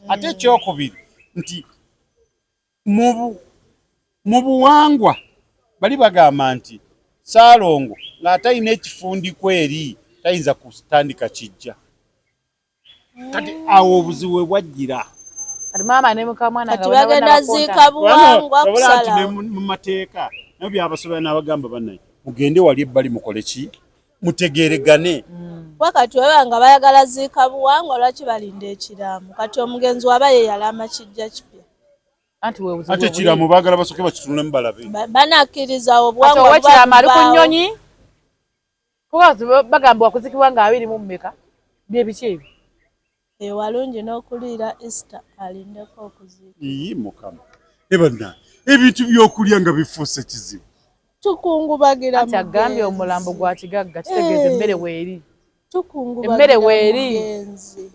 Ate ekyokubiri nti mu buwangwa bali bagamba nti Ssaalongo ng'atalina ekifundikwa eri tayinza kutandika kijja. Kati awo obuzibu we bwajjira. Kati maama ne mukamwana nga bagenda ziika buwangwa kusalawo. Mu mateeka nabyo byabasobera n'abagamba bannaye mugende wali ebbali mukole ki mutegeeregane. Kuba kati weba nga bayagala ziika buwangwa lwaki balinda ekiraamo? Kati omugenzi waba ye yalaama kijja kipya. Anti we buzibu. Ate ekiraamo baagala basooke bakitunulemu balabe. Banakkiriza obuwangwa buba ow'ekiraamo ali ku nnyonyi. Kuba bagambibwa kuzikibwa nga 24 bye biki ebyo? Walungi n'okuliira Easter alindeko okuziika. Ii Mukama. Ne banna ebintu by'okulya nga bifuuse kizibu. Tukungubagira mugenzi. Anti agambye omulambo gwa kigagga kitegeeza emmere weeri. Tukungubagira emmere weeri. mugenzi.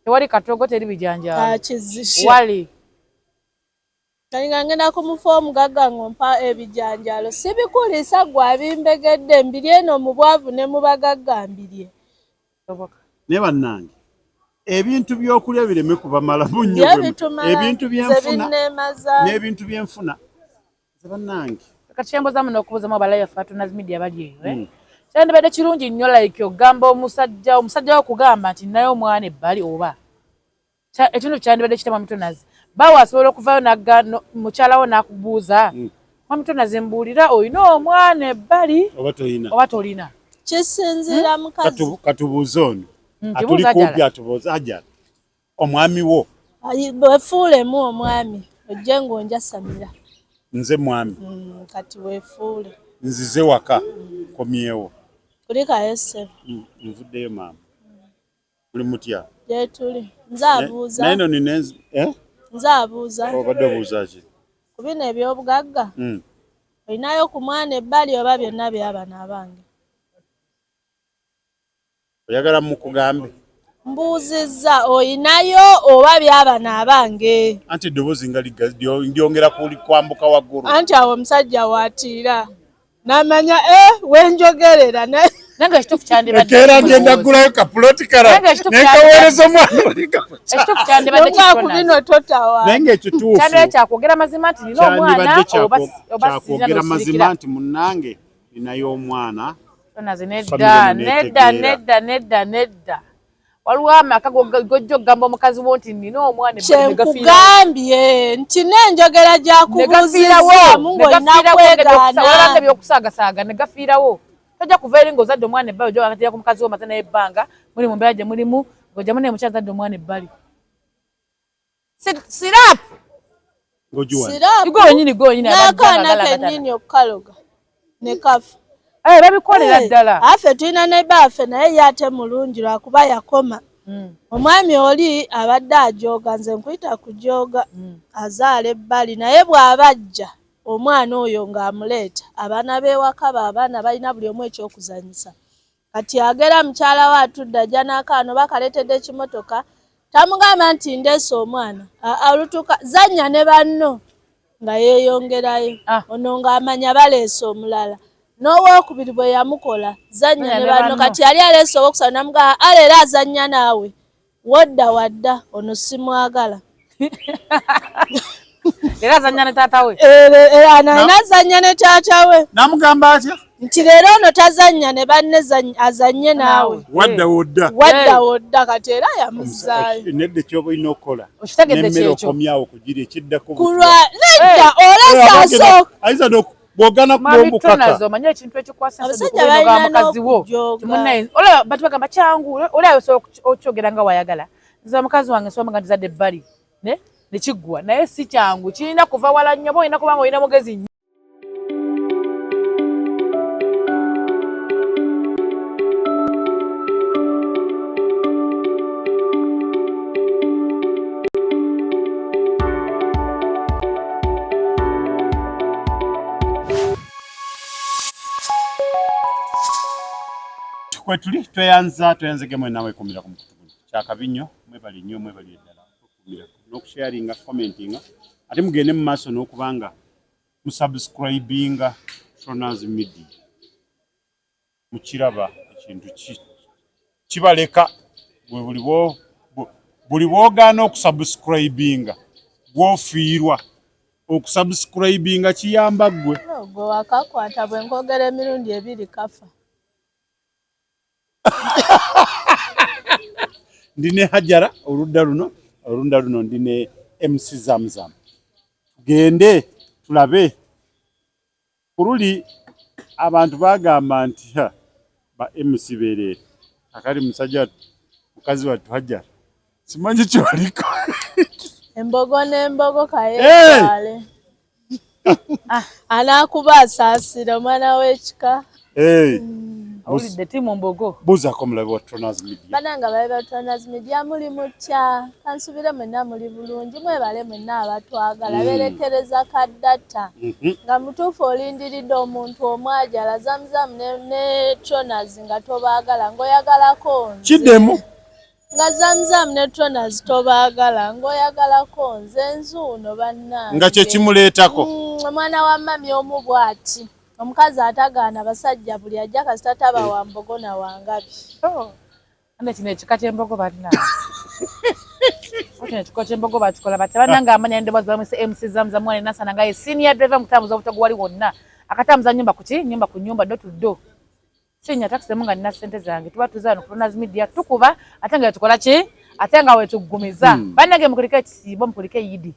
Tewali katogo teri bijanjaalo. Akizishe. Wali. Kati nga ngenda ku mufu omugagga ng'ompa ebijanjaalo sibikuliisa ggwe abimbegedde mbirye eno mu bwavu ne mu bagagga mbirye. Naye bannange ebintu by'okulya bireme kubamalamu nnyo ebintu byenfuna n'ebintu byenfuna nze bannange. Kati kyembuuzamu n'okubuuzamu abalala baffe Tonaz Media bali eyo eh? Kyandibadde kirungi nnyo like ogamba omusajja omusajja wo okugamba nti nnayo omwana ebbali oba ekintu kyandibadde kitya Mwami Tonaz baawo asobola okuvaayo nagga mukyala wo n'akubuuza Mwami Tonaz mbuulira olina omwana ebbali oba tolina kisinziira mukazi katubuuze ono atuli kumpi atubuuze Hajara omwami wo wefuulemu omwami ojje ng'onjasamira nze mwami kati wefuule nzize waka nkomyewo kulikayo ssebo nvuddeyo maama muli mutya gyetuli nze abuuza naye no nina eh? nze abuuza obadde obuuza ki ku bino eby'obugagga olinayo ku mwana ebbali oba byonna byabano abange oyagala mukugambe mbuuzizza olinayo oba byabano abange anti eddoboozi nga lyongera kwambuka waggulu anti awo omusajja waatiira namanya wenjogerera nange ekituufu kyandibadde ekeera ngenda ggulayo kapuloti kala nekaweereza omwana ekituufu kyandibadde ku bino totawa naye ng'ekituufu kyandibadde kyakwogera mazima nti nina omwana oba kyakwogera mazima nti munnange ninayo omwana nedda nedda nedda nedda nedda waliwo amaka gojja okugamba omukazi wo nti nina omwana kyenkugambye nti n'enjogera gyakubuuzizaamu ng'olina kwegaana ebyokusaagasaaga ne gafiirawo tojja kuva eri ng'ozadde omwana ebbali ojja wakatira ku mukazi wo omaze naye ebbanga muli mu mbeera gye mulimu ng'ojjamu naye mukyala azadde omwana ebbali siraapu gwe wenyini n'akaana kennyini okukaloga ne kafa babikolera ddala affe tulina ne baffe naye ye ate mulungi lwakuba yakoma omwami oli abadde ajooga nze nkuyita kujooga azaala ebbali naye bw'aba ajja omwana oyo ng'amuleeta abaana b'ewaka abaana balina buli omu ekyokuzanyisa kati agera mukyala we atudde ajja n'akaana oba akaleetedde ekimotoka tamugamba nti ndeese omwana olutuuka zannya ne banno nga yeeyongerayo ono ng'amanya baleese omulala n'owookubiri bwe yamukola zannya ne banno kati yali aleese owokusatu namugamba ala era azannya naawe wodda wadda ono simwagala era azannya ne taata we azannya ne taata we namugamba atya nti leero ono tazannya ne banne azannye naawe wadda wodda wadda wodda kati era yamuzzaayo nedda ekyoba olina okukola okitegedde nemmere okomyawo kugira ekiddako kulwa nedda olesa asooka ayinza bw'ogana kubukaka omanyi ekintu ekikwasa abasajja balina mukazi wo olaba batu bagamba kyangu oli ayosobola okyogera nga wayagala nze omukazi wange nsobola nga ntizadde ebbali ne kiggwa naye si kyangu kirina kuva wala nnyo oba olina kubanga olina mugezi nnyo Kwetuli tweyanza tweyanzege mwenna wekumira ku mukutu guno kyakabi nnyo mwebale nnyo mwebale ddala okukumira n'okusharinga commentinga ate mugende mu maaso n'okubanga musubscribinga Tonaz Media mukiraba ekintu kibaleka bwe buli Buli bw'ogaana okusubscribinga gw'ofiirwa. Okusubscribinga kiyamba ggwe. Gwe wakakwata bwe nkwogera emirundi ebiri kafa. Ndi ne Hajara oludda luno, oludda luno ndi ne MC Zamzam. Tugende tulabe ku luli abantu bagamba nti ba MC beereere akali musajja mukazi wattu Hajara simanyi kyoliko. Embogo n'embogo kayeetwale. Ah. Anaakuba asaasira omwana w'ekika. Awulidde tiimu mbogo. Buuzaako omulabe wa Tronas Media. Banange abalabe ba Tronas Media muli mutya? Kansubire mwenna muli bulungi, mwebale mwenna abatwagala. Berekereza ka data. Nga mutuufu olindiridde omuntu omwajala Zamzam ne Tronas nga tobaagala ng'oyagalako nze. Kiddemu. Nga Zamzam ne Tronas tobaagala ng'oyagalako nze nzuuno bannange. Nga kye kimuleetako. Omwana wa mami omu bw'ati. Omukazi atagaana basajja buli ajja kasita taba wa mbogo na wa ngabi. Ande kino ekika ky'embogo balina. Kino ekika ky'embogo bakikola batya? Bannange amanya endoboozi bamwise MC Zamzam mwana Nassana nga ye senior driver mu kutambuza obutogo wali wonna. Akatambuza nnyumba ku ki? Nnyumba ku nnyumba, door to door. Sinya takisi emu nga nina ssente zange. Tuba tuza wano ku Tronas Media tukuba ate nga tukola ki? Ate nga wetuggumiza. Bannange mukulike ekisiibo, mukulike Yidi.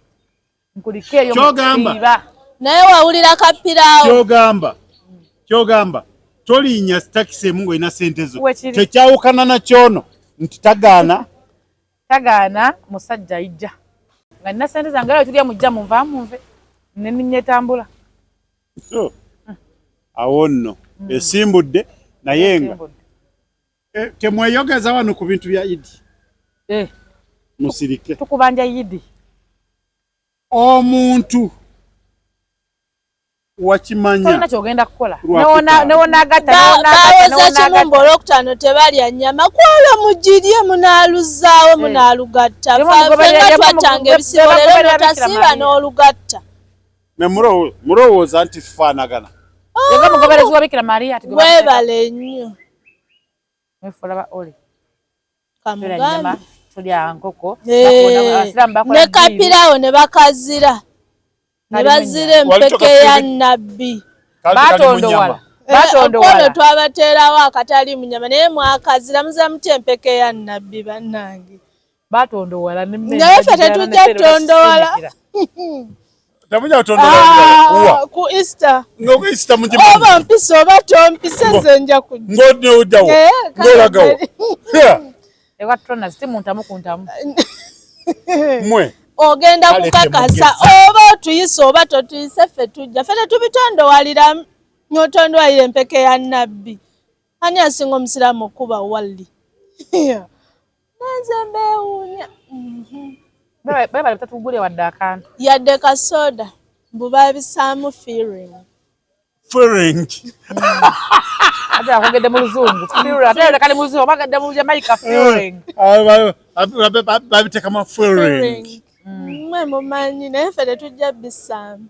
Mukulike eyo mukusiiba. Naye wawulira kapiraawo. Kyogamba tolinnya takisi emu ng'olina ssente zo. Tekyawukana na kyono nti tagaana. Tagaana musajja ayijja. Nga nina ssente zange era tulya mujja munva munve. Ne nninnya etambula. Awo nno esimbudde naye nga temweyogeza wano ku bintu bya Idi. Musirike. Tukubanja Idi. Omuntu wakimanya. Tolina ky'ogenda kukola. Newonaagatta, Bawoza kimu mbu olwokutaano tebalya nnyama. Kwolwo mugirye munaaluzaawo munaalugatta. Ffe nga twattanga ebisibo leero n'otasiiba n'olugatta. Ne mulowooza nti tufaanagana. Yega mugoberezi wa Bikira Maria ati gwe Weebale nnyo. Mwefuula ba Oli. Kamugambe. Tulya nkoko. Abasiraamu bakola Ne kapiraawo ne bakazira. Ne bazira empeke ya Nabbi. Batondowala. Batondowala. Kono twabateerawo akatali mu nnyama naye mwakazira muza mutya empeke ya Nabbi bannange. Batondowala ne mmere. Naye ffe tetujja kutondowala. Temujja kutondowala. Ku Easter. Nga ku Easter mugimanyi. Oba mpise oba tompise nze nja kujja. Ng'oddawo. Ng'olagawo. Ewa Tronas ti muntamu ku ntamu. Mwe. Ogenda kukakasa oba otuyise oba totuyise ffe tujja. Ffe tetubitondowalira n'otondowalira empeke ya Nabbi. Ani asinga omusiraamu okuba walli? Nanze mbeewuunya. Bebale butatugulira wadde akantu. Yadde kasoda mbu babisaamu feeling. Feeling. Ate akwogedde mu Luzungu. Feeling. Ate kali mu Luzungu, oba mu Jamaica feeling. Babiteekamu feeling. Mmwe mumanyi naye ffe tetujja bissaamu.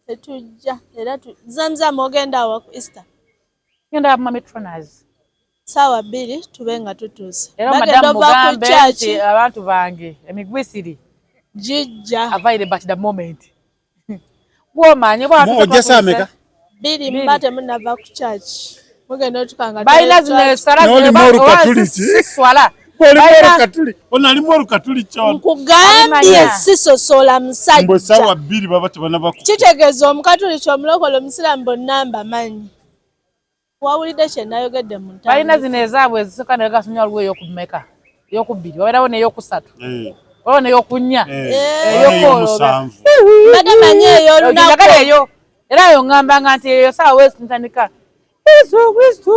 Tetujja era Zamzam ogenda awa ku Easter. Ngenda Mami Tronas. Ssaawa 2 tube nga tutuuse. Era madamu mugambe nti abantu bange emigwisiri gijja. Available at the moment. Bw'omanyi Ojja ssaawa mmeka? 2 muba temunnava ku church. Mugenda otuuka nga balina zino essala siswala. Ono alimu olukatuli kyona. Nkugambye sisosola musajja. Mbu essaawa 2 baba tebannava ku Kitegeeza omukatuliki, omulokole, omusiraamu bonna mbamanyi. Wawulidde kye nayogedde mu ntandikwa. Balina zino ezaabwe ezisooka naye gasomye waliwo ey'okumeka, ey'okubiri, wabeerawo n'eyokusatu, waliwo n'eyokunnya, ey'omusanvu. Mbadde manyi ey'olunaku. Eyo era eyo ŋŋambanga nti eyo ssaawa weesi ntandika Yesu Kristo.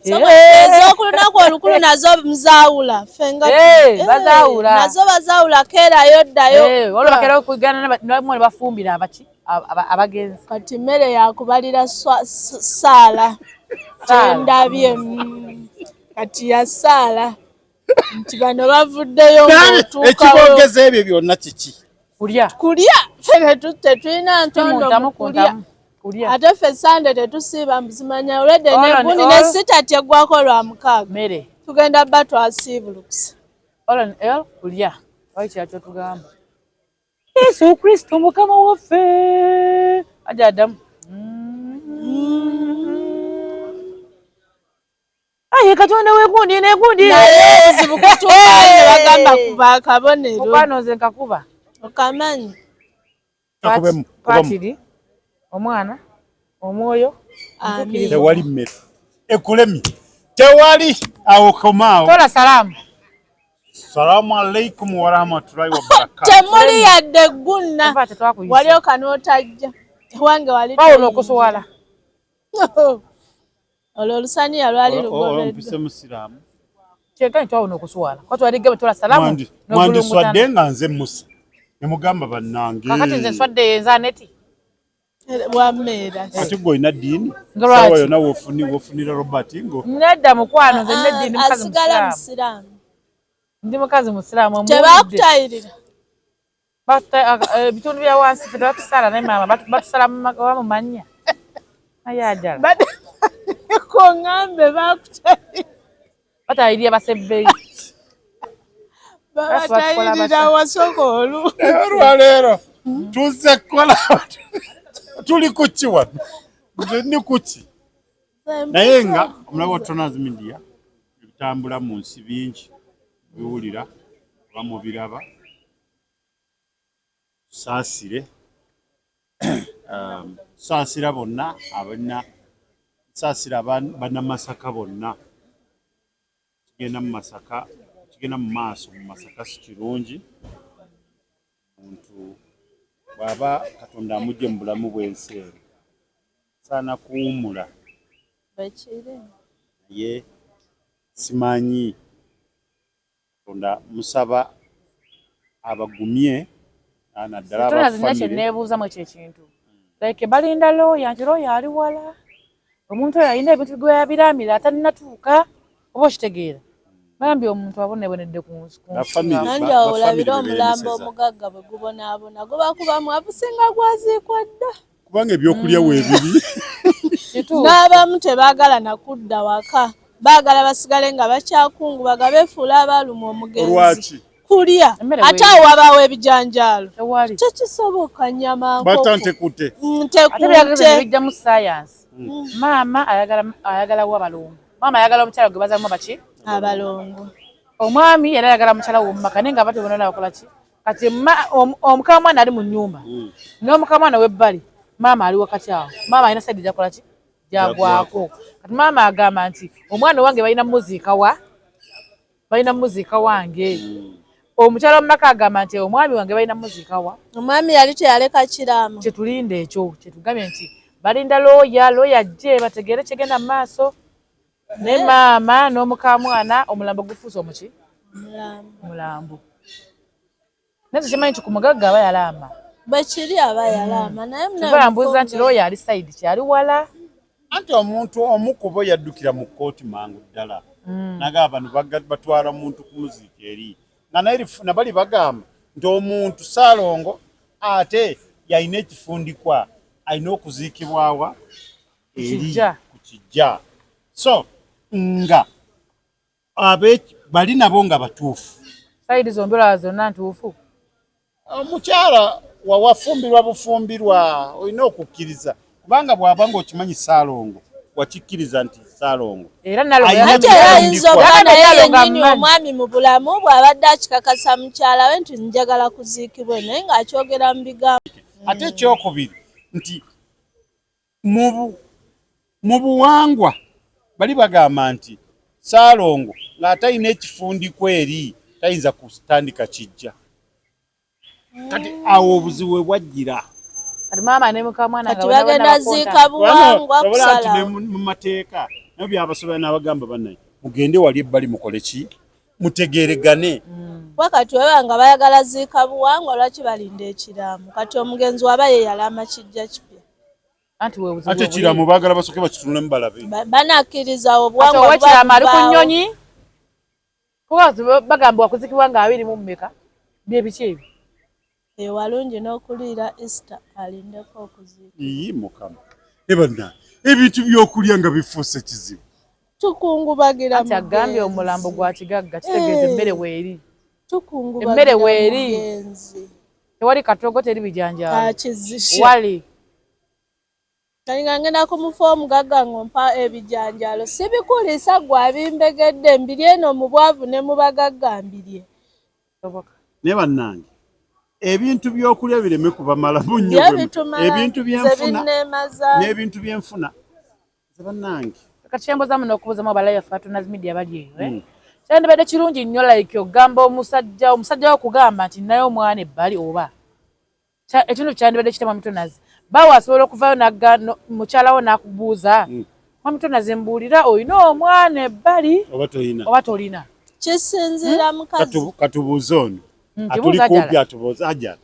Ez'okulunaku olukulu nazo muzaawula. Ffe nga bazaawula. Nazo bazaawula keerayo ddayo. Waliwo bakeera okugenda ne bafumbira abaki abagenzi. Kati mmere yakubalira ssaala. Kyendabye kati ya ssaala. Nti bano bavuddeyo ng'otuukawo. Ekibongeza ebyo byonna kiki? Kulya. Kulya. Ffe tetulina ntondo mu kulya. Ate ffe Sande tetusiiba mbuzimanya olwedde negundi ne sita teggwako lwa mukaaga. Mmere. Tugenda bba twasiibulukuse. All in all, kulya. Wali kirala ky'otugamba. Yesu Kristo Mukama waffe. Aja addamu. Aye Katonda wegundi negundi. Naye obuzibu kutuuka ne bagamba kuba akabonero. Mukwano nze nkakuba. Okamanyi. Kakubemu, kubamu. Patiri, omwana, omwoyo, Amiina. Tewali mmere ekulemye, tewali awo, komaawo. Tola salaamu. Salamu alaikum warahmatullahi wabarakatu. Temuli yadde eggunna. Ova tetwakuyise. Wali okanootajja. Ewange wali Pawulo toyingira. okuswala. Olwo olusaniya lwali lugobeddwa. Mpise musiraamu. Kyenkanyi twawona okuswala. Kuba twaligamba tola salaamu. Mwandiswadde nga nze Musa ne mugamba bannange. Kakati nze nswadde yenza neti. Wammeera. Ate gwe olina ddiini Nga lwaki? saawa yonna wofunira Robert ngo Nedda mukwano nze neddi ndi mukazi Asigala musiraamu. musiraamu. Ndi mukazi musiraamu omuwulidde. Tebakutayirira. Ebitundu bya wansi ffe tebatusala naye maama batusala oba mu mannya. Naye ajala. Badde koŋŋambe bakutayirira. Batayirira basebbeyi. Babatayirira wasooka olu. Naye olwaleero tuzze kukola, tuli kuki wano, nze ndi kuki, naye nga omulabi wa Tonaz Media, ebitambula mu nsi bingi biwulira oba mubiraba. Saasire saasira bonna abalina, saasira bannamasaka bonna. Kigenda mu Masaka, kigenda mu maaso mu Masaka si kirungi. Omuntu bw'aba Katonda amugye mu bulamu bw'ensi eno, saana kuwummula. Bwekiri. Naye simanyi, Katonda musaba abagumye naddala Tonazi nina kye abafamire. neebuuzamu ekyo ekintu. Like balinda looya nti looya ali wala. Omuntu oyo alina ebintu gwe yabiramira atannatuuka oba okitegeera. Bambi omuntu abonebonedde ku nsi. Ku nsi. Bafamire. Nange awo Bafamire olabira be omulambo beeremeseza. omugagga bwe gubonaabona guba kuba mwavu singa gwaziikwa dda. Kubanga ebyokulya weebiri. Kituufu. N'abamu tebaagala nakudda waka, baagala basigale nga bakyakungubaga beefuula abaalumwa omugenzi. Olwaki? Kulya. Emmere Ate weeri. awo wabaawo ebijanjaalo. Tewali. Tekisoboka nnyama Bata nkoko. ntekute. Ate byagala Ntekunte. bijjamu science. Maama ayagala wa balongo. Maama ayagala omukyala gwe bazaamu baki? Abalongo. Omwami yali ayagala mukyala we mumaka naye nga abantu bonna bakola ki? Kati omukamwana ali mu nnyumba n'omukamwana w'ebbali, maama ali wakati awo. Maama alina side gy'akola ki? Gy'agwako. Kati maama agamba nti omwana owange balina muziika wa? Balina muziika wange. Omukyala w'omumaka agamba nti omwami wange balina muziika wa? Omwami yali teyaleka kiraamo. Kyetulinda ekyo kyetugambye nti balinda looya, looya ajje bategeere kigenda mu maaso. Ne maama n'omukamwana omulambo gufuuse omuki? Omulambo. Omulambo. Naye nze kimanyi nti ku mugagga aba yalaama. Bwe kiri aba yalaama naye Kyova mbuuza nti looya ali side ki, ali wala? Anti omuntu omu ku bo yaddukira mu kkooti mangu ddala nagamba bano batwala muntu kumuziika eri nga naye nabali bagamba nti omuntu Ssaalongo ate yalina ekifundikwa, alina okuziikibwawa eri Kijja. ku kijja, so nga abe bali nabo nga batuufu. Side zombi olaba zonna ntuufu. Omukyala wawafumbirwa bufumbirwa, olina okukkiriza kubanga bw'aba ng'okimanyi Ssaalongo wakikkiriza nti Ssaalongo Era nalongo Alina Anti era ayinza okuba Yagambye naye Nalongo yennyini amumanyi. omwami mu bulamu bw'abadde akikakasa mukyala we nti njagala kuziikibwa naye ng'akyogera mu bigambo. Ate ekyokubiri nti mu buwangwa bali bagamba nti Ssaalongo ng'atalina ekifundikwa eri tayinza kutandika kijja. Kati awo obuzibu we bwajjira. Kati maama ne mukamwana Kati nga bonna bagenda bonna ziika bakontana. buwangwa Wabula nti ne kusalawo. mu mateeka nabyo byabasobera n'abagamba bannaye mugende wali ebbali mukole ki, mutegeeregane. Kuba kati weba nga bayagala ziika buwangwa, lwaki balinda ekiraamo? Kati omugenzi waba ye yalaama kijja kipya. Anti we buzibu Ate bwe buli. ekiraamo baagala basooke bakitunulemu balabe. Banakkiriza Kati obuwangwa owekiraamo ali ku bubaawo. nnyonyi. Kuba bagambibwa kuzikibwa nga 20 mu mmeka. Bye biki ebyo? Eyo walungi n'okuliira Easter alindeko okuziika. Iyi Mukama. Ne banna ebintu by'okulya nga bifuuse kizibu. Tukungubagira Anti agambye mugenzi. omulambo gwa kigagga kitegeeza emmere weeri. Tukungubagira Emmere weeri. Mugenzi. Tewali katogo, teri bijanjaalo. Akizishe. Wali. Kati nga ngenda kumufa omugagga ng'ompa ebijanjaalo sibikuliisa gwe abimbegedde mbirye eno mu bwavu ne mu bagagga mbirye. Soboka. Naye bannange, ebintu by'okulya bireme kubamalamu nnyo. Byo bitumala. Ebintu Nze byenfuna binneemaza. N'ebintu byenfuna nze bannange. Kati kyembuuzamu n'okubuuzamu abalabi baffe Atunazi Media bali eyo, eh? Kyandibadde kirungi nnyo like ogamba omusajja wo okugamba nti nnayo omwana ebbali oba ekintu kyandibadde kitya Mwami Tonazi? Baawo asobola okuvaayo mukyala wo n'akubuuza, Mwami Tonazi, mbuulira, olina omwana ebbali oba toyina? Oba tolina? Kisinziira mukazi. Katubuuze ono atuli Kibuuze kumpi. Ajala. Atubuuze Ajala,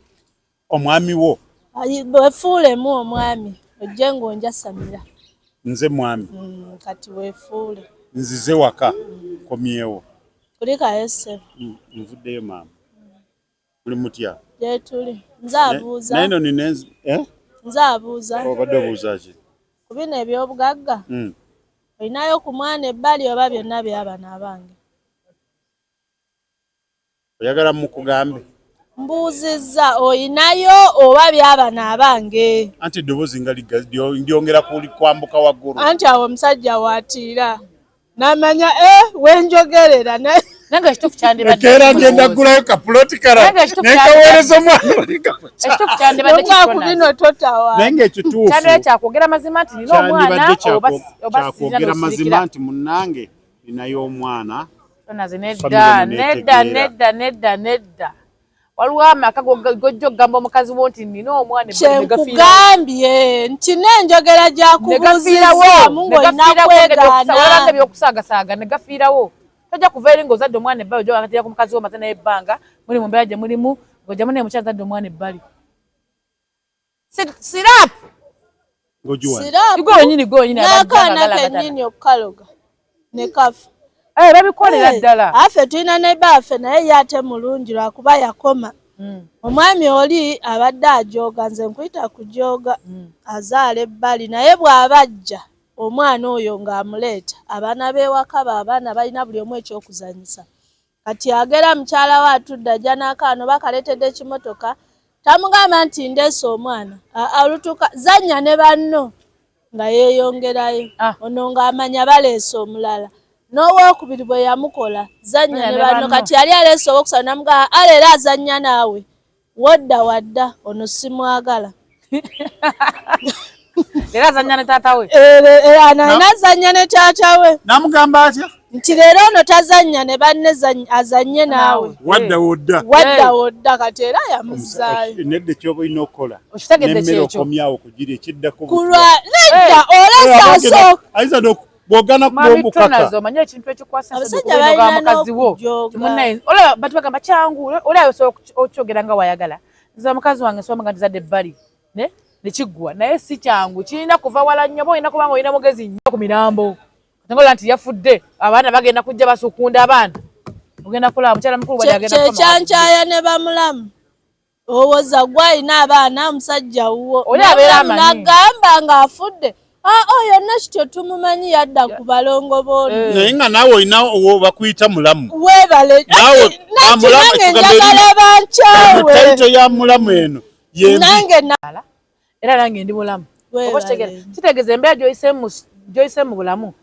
omwami wo. Ayi, wefuulemu omwami ojje ng'onjasamira. Nze mwami. Kati weefuule. Nzize waka, komyewo. Kulikayo ssebo. Nvuddeyo maama, muli mutya? Gyetuli. Nze abuuza. Naye no nina eh? Nze abuuza. Obadde obuuza ki? Ku bino eby'obugagga, olinayo ku mwana ebbali oba byonna byabano abange? Oyagala mukugambe? Mbuuzizza, oyinayo oba byabano abange? Anti eddoboozi nga lyongera kwambuka waggulu. Anti awo omusajja waatiira n'amanya wenjogerera naye. Nange ekituufu kyandibadde Ekeera ngenda ggulayo kapuloti kala Nange ekituufu nenkaweereza omwana oli. Ekituufu kyandibadde Nonga ku kitonazi. bino totawa. Naye ng'ekituufu Kyandibadde kyakwogera mazima nti nina omwana kyandibadde oba sirina kyakwogera mazima n'osirikira. nti munnange ninayo omwana. Tonazi, nedda. Family Nedda. netegeera. Nedda, nedda, nedda. Waliwo amaka gojja okugamba omukazi wo nti nina omwana ebbali ne gafiirawo. Kyenkugambye nti n'enjogera Ne gafiirawo. gyakubuuzizaamu Ne ng'olina gafiirawo kwegaana. Walabanga ebyokusaagasaaga ne gafiirawo. Tojja kuva eri ng'ozadde omwana ebbali ojja wakatira ku mukazi wo maze naye ebbanga muli mu mbeera gye mulimu ng'ojjamu naye mukyala azadde omwana ebbali. Siraapu. Ng'ogiwa. Siraapu. Gwe wenyini, gwe wenyini abajja N'akaana nga galagata. kennyini okukaloga ne kafa. Eh, babikolera ddala. Affe tulina ne baffe naye ye ate mulungi lwakuba yakoma. Omwami oli abadde ajooga, nze nkuyita kujooga, azaala ebbali naye bw'aba ajja omwana oyo ng'amuleeta abaana b'ewaka be abaana balina buli omu ekyokuzannyisa. Kati agera mukyala we atudde ajja n'akaana oba akaleetedde ekimotoka tamugamba nti ndeese omwana. Aa, olutuuka zannya ne banno nga yeeyongerayo. Ono ng'amanya baleese omulala. N'owookubiri bwe yamukola zannya Zannya ne ne banno. banno. Kati yali aleese owokusatu n'amugamba a leero azannya naawe wodda wadda ono simwagala. Leero azannya ne taata we. Alina azannya ne taata we. Namugamba atya? Nti leero ono tazannya ne banne azannye naawe. Wadda wodda. Wadda wodda kati era yamuzzaayo. Nedda, ekyoba olina okukola Okitegedde n'emmere kyekyo. okomyawo kugira ekiddako. Kulwa nedda olesa asooka. Ayinza bw'ogana Mwami kubomukaka. Tonazi, omanyi ekintu ekikwasa ensonyi Abasajja okubeera balina mukazi wo. n'okujooga. Timunnaye olaba bantu bagamba kyangu, oli asobola okyogera nga wayagala. Nze mukazi wange nsobola nga ntizadde ebbali ne nekiggwa, naye si kyangu, kirina kuva wala nnyo oba olina kubanga olina mugezi nnyo ku mirambo. Kati ngola nti yafudde, abaana bagenda kujja basukunda abaana, ogenda kulaba mukyala mukulu bwali agenda kukoma. Kyekyankyaya ne bamulamu owoza gwe alina abaana omusajja wuwo. Oli abeera Namulamu amanyi. n'agamba ng'afudde oyo nakityo tumumanyi yadda ku balongo b'ono. Naye nga naawe olina bakuyita mulamu. Weebale. Naawe, Naki mulamu nange ekigamba njagala bankyawe. Title ya mulamu eno yembi. Nange na Era nange ndi mulamu. Weebale. Oba okitegeera, kitegeeza embeera gy'oyise mu bulamu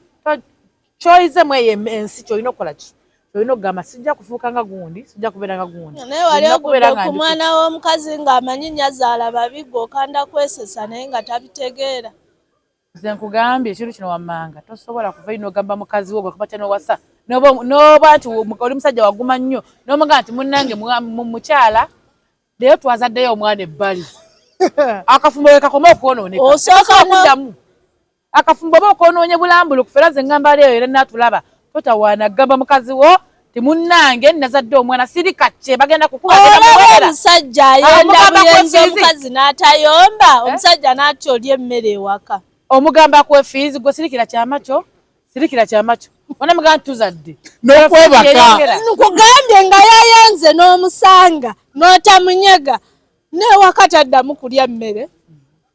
ky'oyizemu eyo ensi ky'olina okukola ki ky'olina okugamba sijja kufuuka nga gundi, sijja kubeera nga gundi. Naye wali Olina kubeera ogudde nga ku ndi mwana w'omukazi ng'amanyi nnyazaala babi gwe okanda kwesesa naye nga tabitegeera. Nze nkugambye ekintu kino wammanga tosobola kuva eri n'ogamba mukazi wo gwe kuba n'owasa n'oba nti oli musajja waguma nnyo n'omugamba nti munnange mukyala leero twazaddeyo omwana ebbali, akafumbo we kakoma okwonooneka. Osooka Tekasobola kuddamu akafumbo oba okwonoonye bulambulukufu. Era nze ngamba ali eyo era naatulaba totawaana gamba mukazi wo ti munnange nazadde omwana siri kacce bagenda kukuba bagenda Olaba muwera. omusajja ayenda Omugamba buyenzi kwefiizi. omukazi n'atayomba omusajja n'atya oli emmere ewaka. Omugamba akwefiizi gwe sirikira kyama kyo, sirikira kyama kyo onamugamba nti tuzadde. N'okwebaka. Yeyongera. Nkugambye nga yayenze n'omusanga n'otamunyega n'ewaka taddamu kulya mmere.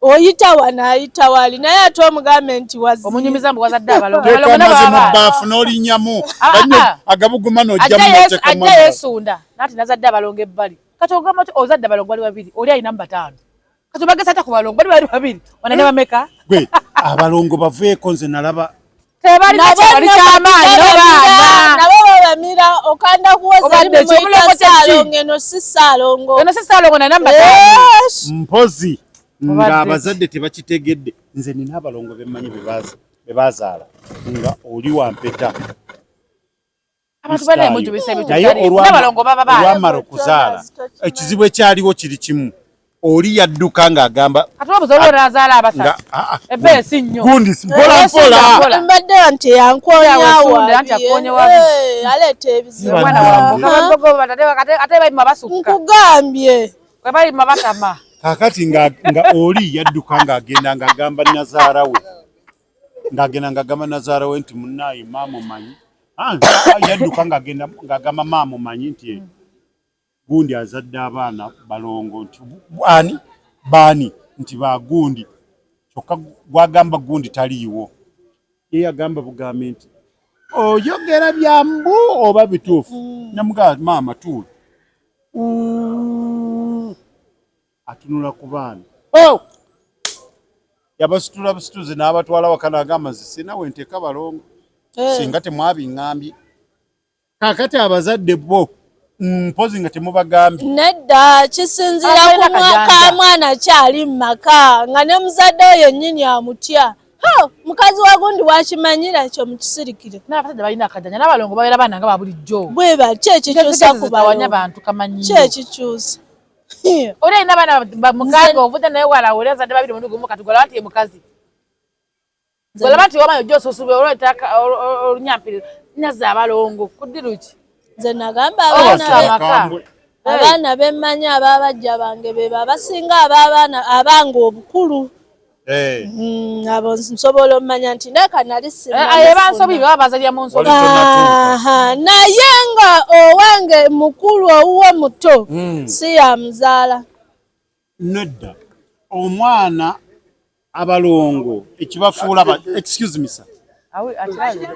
Oyita wano, ayita wali, naye ate omugambe nti omunyumiza mbu wazadde abalongo. Teeka Abalongo nabo amazzi mu baba. bbaafu n'olinnyamu. Ah, Banyo ah. agabuguma Ajja n'ojjamu yesu n'oteekamu ajja amalala. yeesunda nati nazadde abalongo ebbali. Kati ogamba oti ozadde abalongo bali babiri, oli alinamu bataano. Kati obagesa ate ku balongo bali babiri, wanane bameka? Gwe abalongo baveeko, nze nalaba Tebalina Nabo kyabali nno kyamaanyi kati n'abaana. nabo babamira okanda kuwoza Obadde ki? Omulongo kye ki? Saalongo eno si saalongo. Eno si saalongo, nalinamu bataano. Yes. Mpozi Obadde ng'abazadde tebakitegedde. Nze nina abalongo bemmanyi be bazaala nga oli wa mpeta. Abantu banaye mujubisa ebintu Naye bitaliimu. N'abalongo baba baana. olwamala okuzaala, ekizibu ekyaliwo kiri kimu, oli yadduka ng'agamba Kati obuza olwo n'azaala nga abasatu. ah, ah, Ebbeesi nnyo. gundi mpola Ebbeesi mpola. mpola. Mbadde nti yankonya Yawesunda, anti wabi, akonye wabi. eh, aleeta ebizibu. Omwana Bannange. wange ate balima basukka. Nkugambye. Bwe balima batama. Kaakati nga oli yadduka ng'agenda ng'agamba nazaala we, ng'agenda ng'agamba nazaala we nti munnaaye maama omanyi. Ah, yadduka ng'agenda ng'agamba maama omanyi nti gundi azadde abaana balongo, nti ani baani, nti bagundi, kyokka gwagamba gundi taliiwo. Ye yagamba bugambi nti oyogera bya mbu oba bituufu. Namugamba maama tuula. Uu, atunula ku baana. Oh! Yabasitula busituzi n'abatwala waka n'agamba nze sina we nteeka balongo singa temwabiŋŋambye. Kaakati abazadde bo mpozi nga temubagambye. Nedda, kisinziira Abalina ku kajanja. ka mwana kyali mu maka nga ne muzadde we yennyini amutya. Ho, mukazi wa gundi wakimanyira ekyo mukisirikire. N'abasajja balina akajanja, n'abalongo babeera baana nga ba bulijjo. Bwe ba ki ekikyusa ku Zitawanya balongo? bantu kamanyiiro. Ki ekikyusa? Oli alina abaana mukaaga, ovudde naye wala, oli azadde babiri mulundi gumu. Kati golaba nti ye mukazi, golaba nti wamanyi ojja osuusubwa olwetaka olunyampiri nazza abalongo kuddiru ki? Nze nagamba Abaana abaana amaka. Bakambwe. Abaana bemmanyi ab'abajja bange be babasinga ab'abaana abange obukulu. Abo nsobola omanya nti naye nali Ayo bansobi baba bazalira mu nsobi. Wali tonnatuuka. Aha, naye nga owange mukulu owuwo muto si yamuzaala. Nedda, omwana abalongo ekibafuula excuse me sir, Awe, akirabe.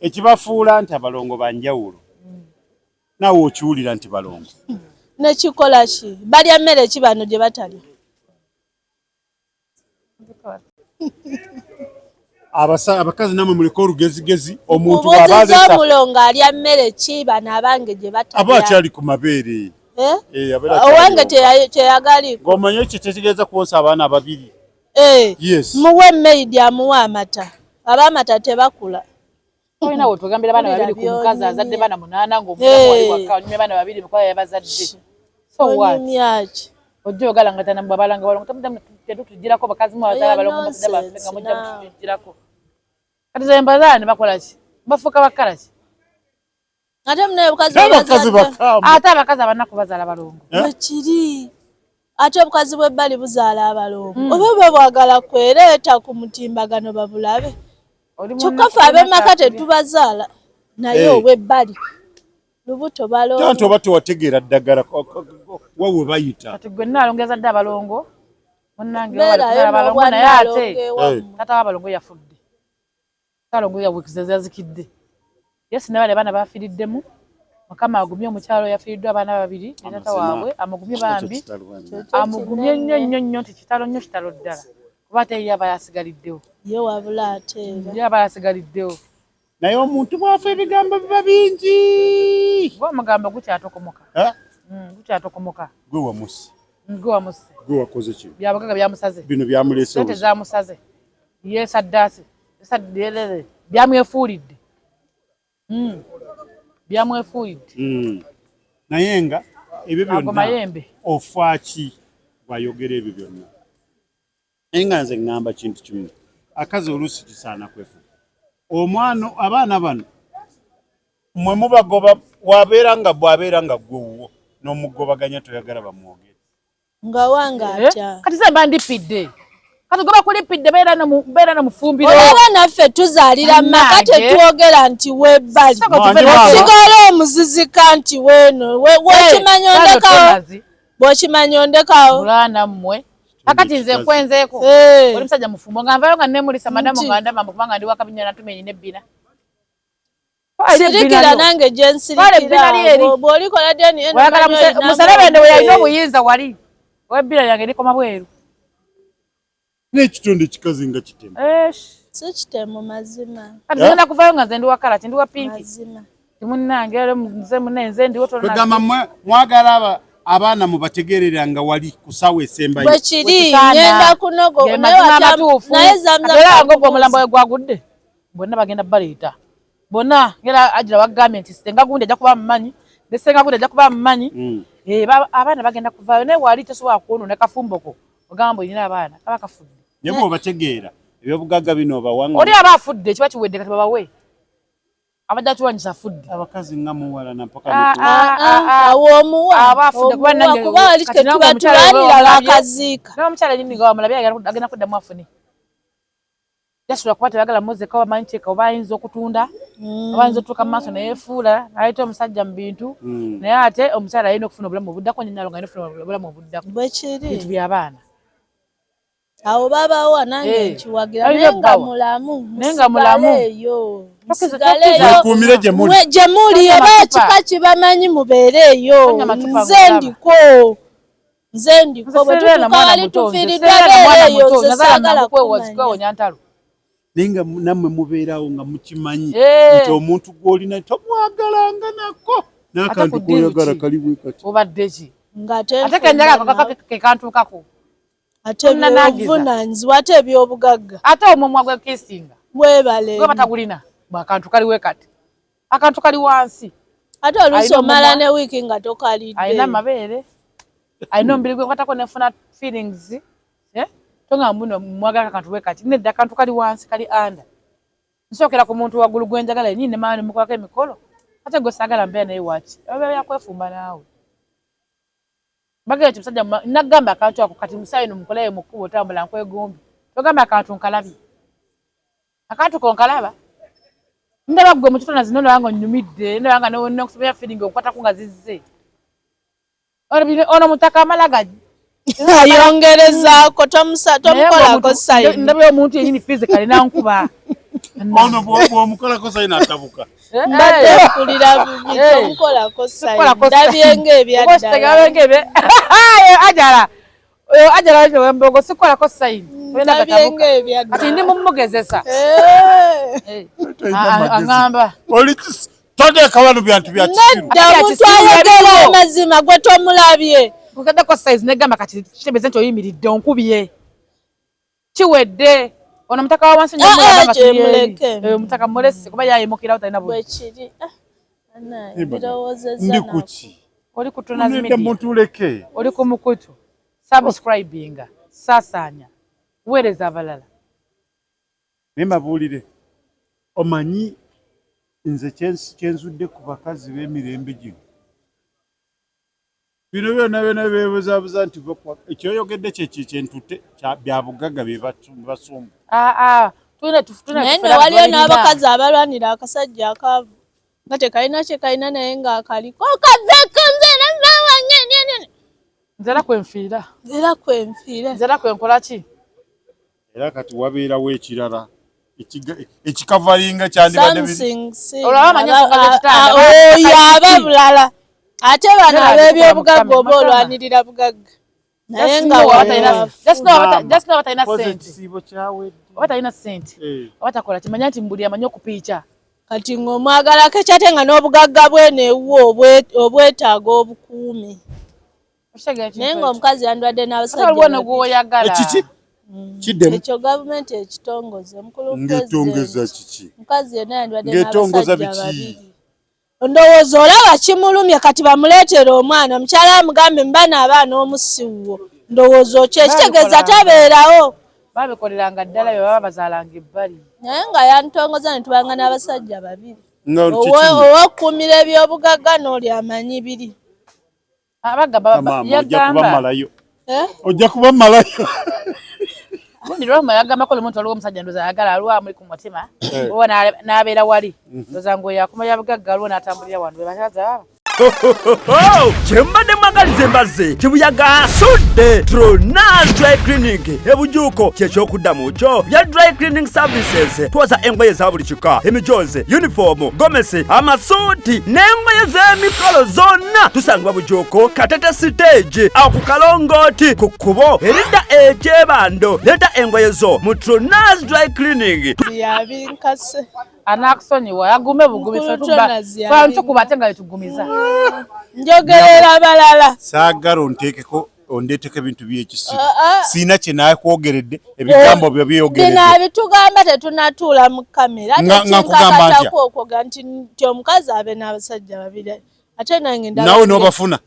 ekibafuula nti abalongo banjawulo, naawe okiwulira nti balongo. Nekikola ki? Balya mmere ki bano gye batalya? Abakazi namwe muleke olugezigezi, omuntu bw'aba Kubuuziza aleeta omulongo alya mmere ki bano abange gye aba batalya? akyali ku mabeere. Eh? Eh, abeera akyali Owange wonka. teyagaliiko. Ng'omanyi ekyo kyetegeeza kwonsa abaana ababiri. Eh, Yes. muwe maidi amuwe amata, ab'amata tebakula. Olina we tugambira abaana Wulira babiri ku mukazi by'onyumya. azadde baana munaana ng'omulamu wali Eh. waka onyumya baana babiri mukola yabazadde. So what? Onyumya ki? Ojja oyagala nga tana abalanga balongo tetutugirako bakazi mu abazaala Eyo abalongo bazadde baffe nonsense nga mujja now. mutugirako. Kati ze mbazaala ne bakola ki? Bafuuka bakala ki? Ate munaye obukazi Abakazi bwebazadde bakambwe. Ate abakazi abanaku bazaala balongo. Eh? Bwekiri, ate obukazi bw'ebbali buzaala abalongo oba bwe bwagala kwereeta ku mutimbagano babulabe. Oli Kyokka munaku ffe ab'emaka olina tetubazaala naye Eh. obw'ebbali lubuto Anti balongo. oba tewategeera ddagala wa we bayita. Kati gwe nnaalongo yazadde abalongo munnange wabali Beerayo kuzaala balongo naye ate n'obwannalongo ewammwe. taata w'abalongo yafudde. Saalongo yabukiza yazikidde. Yesu ne bali abaana bafiiriddemu. Mukama agumye omukyalo yafiiriddwa abaana babiri ne taata Amazima. waabwe amugumye bambi. Ekyo kitalo bambi. Amugumye nnyo nnyo nnyo nti kitalo nnyo kitalo ddala. Kuba ate ye aba yasigaliddewo. Ye wabula ate era Ye aba yasigaliddewo. Naye omuntu bw'afa ebigambo biba bingi. Gwe omugambo gukyatokomoka. Eh? Gukyatokomoka. Gwe wamusse. Gwe wamusse. Gwe wakoze kino. Byabagaga byamusaze. Bino byamuleese Sente obuzibu. zamusaze. Yeesaddaase. Yesadderere. Byamwefuulidde. Byamwefuulidde. Naye nga ebyo Ago byonna mayembe. ofa ki bw'ayogera ebyo byonna? Naye nga nze ŋŋamba kintu kimu, akazi oluusi kisaana kwefuga. Omwana abaana bano mwe mubagoba wabeera nga bw'abeera nga ggwe wuwo n'omugobaganya toyagala bamwogere. Nga wange atya? Kati ze mba ndipidde. Kati gwe bakulipidde beera no mufumbiro. Olaba naffe tuzaalira mu maka Bannange. tetwogera nti webbali. Soko Manyi tuve maama. Osigala omuzizika nti weeno bw'okimanya ondekawo, bw'okimanya ondekawo. Mulana mmwe. Kakati nze nkwenzeeko. Eh. Oli musajja mufumbo nga nvayo nga nemulisa madamu nga ndaba mbu kubanga ndi wakabinya natume nyina ebbina. Sirikira nange gye nsirikira. Bw'olikola DNA Oyagala muselebende we yalina obuyinza wali. Webbira lyange likoma bweru. N'ekitonde ekikazi nga kitemu. Si kitemu mazima. Kati ngenda kuvayo nga nze ndi wa kala ki, ndi wa pinki. Mazima. Munnange era nze munne nze ndiwo tolina. Kwegamba mmwe mwagala abaana mubategeerera nga wali ku ssaawa esembayo. Bwe kiri ngenda kunogo naye Zamzam. Era ng'ogwo omulambo we gwagudde bonna bagenda baleeta. Bonna ngera agira wagambye nti ssenga gundi ajja kuba amumanyi ne ssenga gundi ajja kuba amumanyi. Abaana bagenda kuvaayo naye wali tosobola kwonoona kafumboko ogamba olina abaana kaba kafudde. Naye bw'obategeera ebyobugagga bino obawanga. Oli aba afudde kiba kiwedde kati babawe. Abajja kiwanyisa afudde. Abakazi nga muwala na mpaka awo omuwa. Aba afudde kuba nange kuba wali twe tuba tulwanira bakaziika. N'omukyala yennyini nga wamulabye agenda kuddamu afune. Jasula kuba tebagala muzeka oba manyi kyeka oba ayinza okutunda oba ayinza otuuka mu maaso neyeefuula n'aleeta omusajja mu bintu naye ate omukyala alina okufuna obulamu obuddako nnyina nga alina okufuna obulamu obuddako. Bwe kiri. Bintu by'abaana. Awo babawa nange nkiwagira naye nga mulamu musigaleeyo. Mukuumire gye muli. Gye muli eba ekika kibamanyi mubeereeyo. Nze ndiko. Nze ndiko bwe tutuuka wali tufiiriddwa beereeyo nze saagala kwewonya ntalo. Naye nga nammwe mubeerawo nga mukimanyi nti omuntu gw'olina tomwagalanga nako n'akantu k'oyagala kali bwe kati. Obadde ki? Ate kenjagala ke kantuukako. Ate obuvunaanyizibwa ate ebyobugagga. Ate omumwa gwe kisinga. Weebale. Gwe batagulina akantu kali we kati. Akantu kali wansi. Ate oluusi omala ne wiiki nga tokalidde. Alina amabeere. Alina omubiri gwe nkwatako nefuna feelings. Tonga mbuno mwagala akantu we kati. Nedda akantu kali wansi kali under. Nsookera ku muntu waggulu gwe njagala yennyini ne maama ne mukolako emikolo. Ate gwe saagala mbeera naye waaki. Oba byakwefumba naawe. Bagenda nti musajja nagamba akantu ako kati musaayi no mukolayo mu kkubo otambula nkwegombye. Togamba akantu nkalabye. Akantu ko nkalaba. Ndaba ggwe mu kitona zino ndaba nga onnyumidde, ndaba nga n'okusomera feeling onkwatako nga zizze. Ono mutaka amala gajja. Ayongerezaako tomukolako sayini. Ndaba omuntu yennyini physically n'ankuba. Ono bw'omukolako sayini atabuka. Mbadde mpulira bubi tomukolako sayini. Ndabye ng'ebyaddala. Ajala. Ajala mbogo sikolako sayini. Ndabye ng'ebyaddala. Kati ndi mumugezesa. Angamba. Oli toteeka wano byantu bya kisiru. Nedda omuntu ayogera amazima gwe tomulabye. Kugaddako size negamba kati kitegeeza nti oyimiridde onkubye. Kiwedde. Ono mutaka wa wansi mutaka mulese kuba yayimukirawo talina bwe kiri. Ndi kuki? Oli ku Tunas Media. Mutuleke. Oli ku mukutu. Subscribinga. Saasaanya. Weereza abalala. Naye mbabuulire omanyi nze kyenzudde ku bakazi b'emirembe gino. Bino byonna byonna beebuzaabuza nti ekyoyogedde kye kyentutte bya bugagga bye basumba. Naye nno waliyo n'abakazi abalwanira akasajja akaavu nga tekalina kye kalina naye ng'akaliko okaveeko nze nze. Nze era kwe nfiira. Era kwe nfiira. Nze era kwe nkola ki? Era kati wabeerawo ekirala ekikavalinga kyandibadde oyo aba bulala. Ate bano ab'ebyobugagga oba olwanirira bugagga. Naye nga oba talina ssente oba takola kimanya nti mbuli amanyi okupiica. Kati ng'omwagalako ekyate nga n'obugagga bwene ewuwo obwetaaga obukuumi. Naye ng'omukazi yandibadde n'abasajja. Ekiki? Kiddemu. Ekyo gavumenti ekitongoze. Mukulu Ng'etongeza kiki? Omukazi yenna yandibadde n'abasajja babiri. Ndowooza olaba kimulumye kati bamuleetere omwana omukyala amugambe mbana abaana omusiwo. Ndowooza okyo ekitegeeza tabeerawo. Babikoleranga ddala bye baba bazaalanga ebbali. Naye nga yantongoza ne tubanga n'abasajja babiri. Ow'okukuumira ebyobugagga n'oli amanyi biri. Ojja kubamalayo. Gundi Roma yagambako omuntu waliwo omusajja ndowooza ayagala aliwo amuli ku mutima oba n'abeera wali ndowooza ng'oyo akuma ya bugagga aliwo n'atambulira wano be bakazi abo. Kyembadde mwagaliza. Nze mbazze kibuyaga asudde. Tronas Dry Cleaning ebujuuko kyekyokuddamu kyo bya dry cleaning services. Twoza engoye za buli kika, emijoozi, yunifoomu, gomesi, amasuuti n'engoye z'emikolo zonna. Tusangibwa Bujuuko, Katete siteegi, awo ku kalongooti ku kkubo eridda ekyebando. Leeta engoye zo mu Tronas Dry Cleaning. Yabinkase. Anakusonyiwa, agume bugumi. Mukulu Ffe tuba Jonas fe yabinka. tukuba ate nga yetugumiza. Njogerera balala. Saagala onteekeko, ondeeteko ebintu by'ekisiru. Ah, ah. Siina kye naakwogeredde, ebigambo byo Bino byeyogeredde. Abitugamba tetunatuula mu kamera. Nga nkugamba ntya? Okwoga nti omukazi abe n'abasajja babiri, ate nange ndaba Naawe n'obafuna.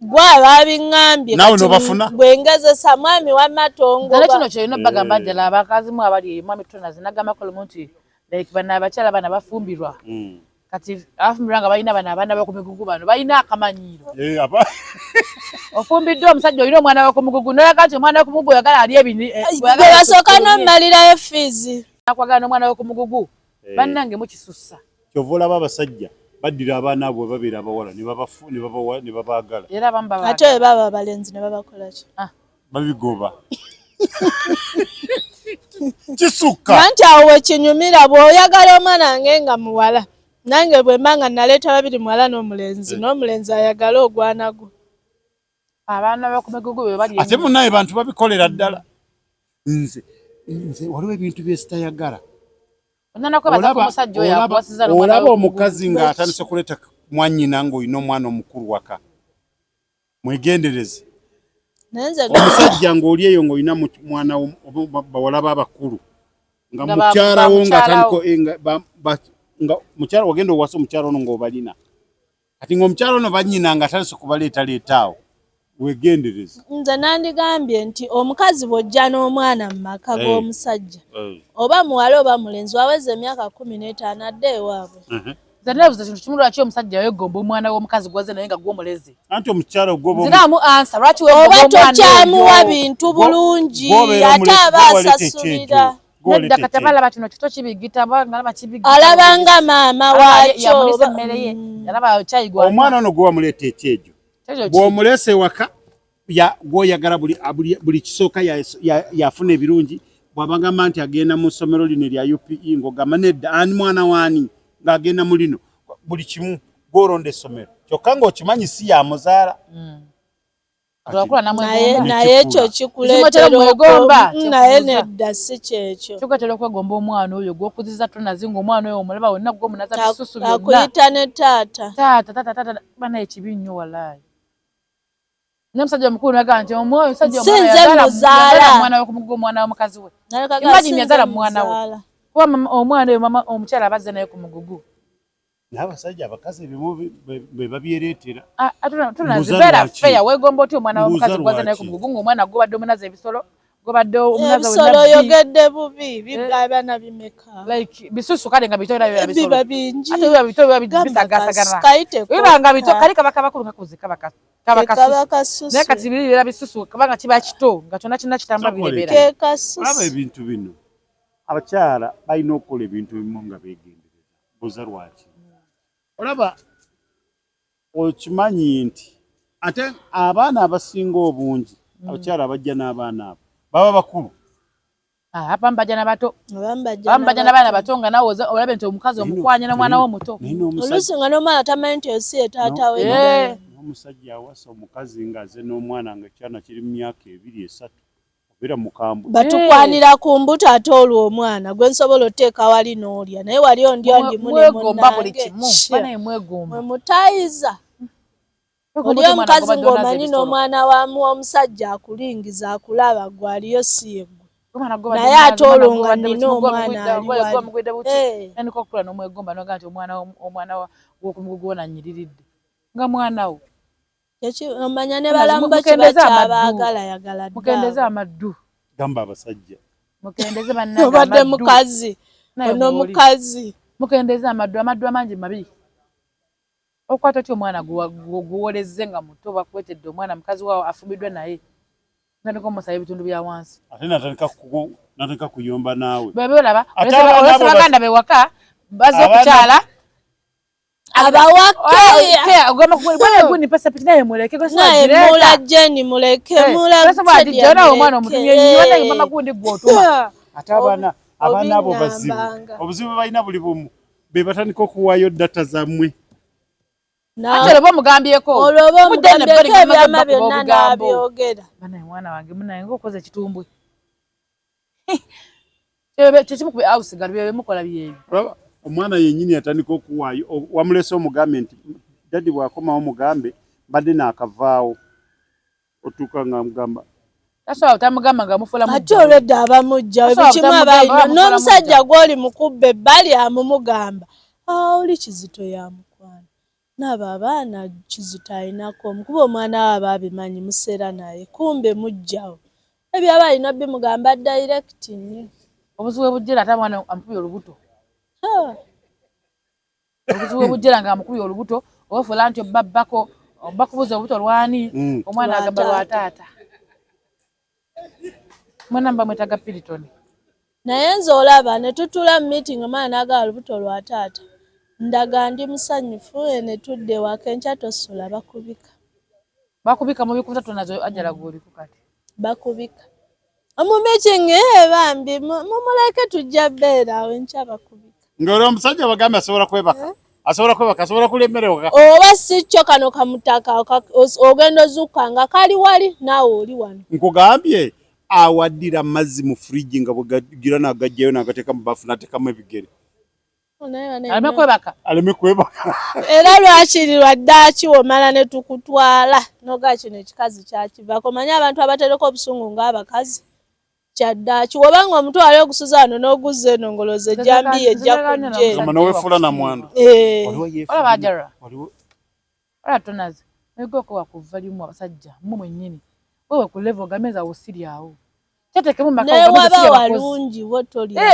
Gwe ababiŋŋambye. Naawe Kati n'obafuna? bwe ngezesa mwami wamatongo. Nale kino kyolina obagamba ddala abakazi mu abali eyo, mwami Tonazi nagambako lumu nti like bano abakyala bano abafumbirwa, kati abafumbirwa nga balina bano abaana b'okumigugu, bano balina akamanyiiro. Eh, Ofumbiddwa omusajja, olina omwana w'okumugugu, noyaga nti omwana w'okumugugu oyagala ali ebini Gwe basooka n'omumalirayo fiizi. Nakwagala n'omwana w'okumugugu, bannange mukisussa. Kyova olaba abasajja baddira abaana abo bwe babeera abawala ne babafu ne babawa ne babaagala. Era abamu Ate babaagala. bwe baba abalenzi ne babakola ki? Babigoba, kisukka. Nanti awo wekinyumira, bw'oyagala omwana wange nga muwala, nange bwe mba nga naleeta babiri, muwala n'omulenzi, n'omulenzi ayagale ogwana gwo. Abaana b'okumigugu be bali. Ate munaye bantu babikolera ddala. Nze waliwo ebintu byesitayagala. Onana kwebaza ku musajja oyo akuwasiza n'omwana Olaba w'okumugugu. Omukazi ng'atandise kuleeta mwannyina ng'olina omwana omukulu waka, mwegendereze. Naye nze Omusajja ng'oli eyo ng'olina mwana wo, bawala b'abakulu nga Nga mukyalawo ba nga mukyalawo. atandika nga nga mukyala wagenda owasa omukyala ono ng'obalina, kati ng'omukyala ono bannyina nga atandise kubaleetaleeta awo, wegendereze. Nze nandigambye nti omukazi bw'ojja n'omwana mu maka g'omusajja, oba muwala oba mulenzi, waweza emyaka 15, adde ewaabwe. Nze neebuuza kintu kimu: lwaki omusajja weegomba omwana w'omukazi gwaze naye nga gw'omulezi? Anti omukyala gwoba Nziraamu ansa, lwaki Oba weegomba omwana tokyamuwa oyo? bintu bulungi, Gw'obeera ate aba asasulira. Nedda, kati abalaba kino kito kibigita, alaba kibigita. Alabanga maama waakyo. Yamulisa emmere ye, alaba kyayi gwa Omwana ono gwe wamuleeta ekyejo, bw'omuleesa ewaka gw'oyagala buli kisooka yafuna ebirungi. Bw'abagamba nti agenda mu ssomero lino erya UPE, ng'ogamba nedda, ani mwana waani ng'agenda mu lino? Buli kimu gw'olonda essomero, kyokka ng'okimanyi si yamuzaala. Twakula Naye namwegomba. naye ekyo Kimwetera kikuleetera mwegomba, naye kyekubuuza. Nedda, si kyekyo. Kikuleetera okwegomba omwana oyo gw'okuziza tonazi, ng'omwana oyo omulaba wonna gw'omunaza bisusu byonna. Akuyita ne taata. Taata, taata, taata, bana, ekibi nnyo walaayi. Naye omusajja omukulu nagamba nti omwoyo omusajja Si omwana nze muzaala. yazaala omwana we ku mugugu, omwana w'omukazi we. Nalekaga Imagine si nze yazaala mwana we. muzaala. Kuba omwana oyo mama omukyala abazze naye ku mugugu. Naye abasajja abakazi ebimu be babyereetera. Ah, ah, Mbuuza tunazibeera lwaki? feya, weegomba otya omwana Mbuuza w'omukazi gwaze naye ku lwaki? mugugu, ng'omwana gwobadde omunaza ebisolo, gwobadde omunaza Ebisolo wenna oyogedde bubi, abaana bimeka? Like bisusu, kale nga bito era bibeera bisolo. Biba bingi. Ate biba bito biba Gamba bisagaasagana. kayite Biba nga bito kokka. kali kaba kabakulu kakuze kaba kaba Kaba kasusu. kasusu. Naye kati biri bibeera bisusu kubanga kiba kito nga kyonna kyonna kitambula Sokola. birebera. Ke kasusu. Olaba ebintu bino, abakyala balina okukola ebintu ebimu nga beegendereza. Mbuuza lwaki? Olaba okimanyi nti ate abaana abasinga obungi, abakyala abajja n'abaana abo baba bakulu. Ah, abamu bajja na bato. Abamu bajja Abamu bajja n'abato. n'abaana bato, nga naawe olabe nti omukazi omukwanya n'omwana we omuto. Naye n'omusajja Oluusi nga n'omwana tamanyi nti osi ye taata we. Eh. N'omusajja awasa omukazi ng'aze n'omwana nga ekyana kiri mu myaka 2, 3, obeera mukambwe. Batukwanira ku mbuto, ate olwo omwana gwe nsobola oteeka wali n'olya, naye wali ondya ndimu ne Mwegomba buli munnange. kimu. Banaye mwegomba. Mwe mutayiza. Mwegomba Oli otya omwana omukazi gw'obadde onaza ng'omanyi ebisolo? n'omwana wamu omusajja akulingiza akulaba, gwe aliyo si ye ggwe. Omwana gw'obadde Naye onaza, ate olwo omwana nga gw'obadde nnina buki, omwana ali wali. gw'omugwidde buki. Eh. Nandika okukula n'omwegomba n'ogamba nti omwana w'okumugugu wona annyiriridde nga mwana wo. Omanya ne balamu bo kiba Mukendeze amaddu. kyabaagala yagala Mukendeze dda. amaddu. Gamba abasajja. Mukendeze bannange Obadde amaddu. mukazi Naye ono mw'oli. mukazi. Mukendeze amaddu, amaddu amangi mabi. Okwata otya omwana guwolezze nga muto, bakuwetedde omwana mukazi waawo afumbiddwa naye, natandika omusaba ebitundu bya wansi? Ate natandika kuyomba naawe. Bebe olaba Ate abaana olese abo baganda be waka bazze Abaana- okukyala. Abawakenaye Jeni muleke ate abaana abaana abo bazibu obuzibu balina buli bumu be batandika okuwaayo data zammwe. Ate olwo omugambyeko olwo oba omugambyeko ebyama byonna n'abyogera. Banaye mwana wange munaye ng'okoze ekitumbwe kyekimu ku awusigalo bye mukola byebyo. Omwana yennyini atandika okuwaayo wamulese omugambe nti daddy bw'akomawo mugambe mbadde naakavaawo otuuka nga mugamba tasobola butamugamba nga mufuula ate olwedda abamujja ebikimu abalina n'omusajja gw'oli mukubba ebbali amumugamba oli Kizito ya mukwano naabo abaana Kizito alinako omukuba omwana we aba abimanyi museera naye kumbe mujjawo ebyaba alina bimugamba direct nnyo. Obuzibu bujjera ate omwana amukubye olubuto. Obuzibu bujjera nga amukubye olubuto obafuula nti obbabbako bakubuza olubuto lwani omwana agamba lwa taata. Mwana mba mwetaaga Piriton. Naye nze olaba ne tutuula mu meeting omwana n'agamba lubuto lwa taata ndaga ndi musanyufu ne tudda ewaka enkya tosula bakubika. Bakubika mu bikuta tonazo ajala gw'oliko kati. Bakubika. Mu meeting bambi mumuleke tujja bbeera awo enkya bakubika. Ng'olwo omusajja bagambe asobola kwebaka. Asobola kwebaka, asobola kulemererwa. Oba si kyo kano kamutaka ogenda ozukka nga kali wali naawe oli wano. Nkugambye awaddira amazzi mu fridge nga bwegagira n'agajjayo n'agateeka mu baafu n'ateekamu ebigere. Aleme kwebaka. Aleme kwebaka. Era lwakiri lwa ddaaki womala ne tukutwala noga kino ekikazi kyakivaako. Omanyi abantu abatereka obusungu ng'abakazi kyaddaaki wobanga omutwala ogusuza wano n'oguzza eno ngolooza ejjambiya ejja kujja eno. Noweefuula namwandu. Olaba Ajara. Olaba Tonazi. Mwegoko wakuva limu abasajja mmwe mwennyini. Wewe ku level ogambe nze awo siri awo. Kyeteekemu maka ogambe nze sirya bakozi.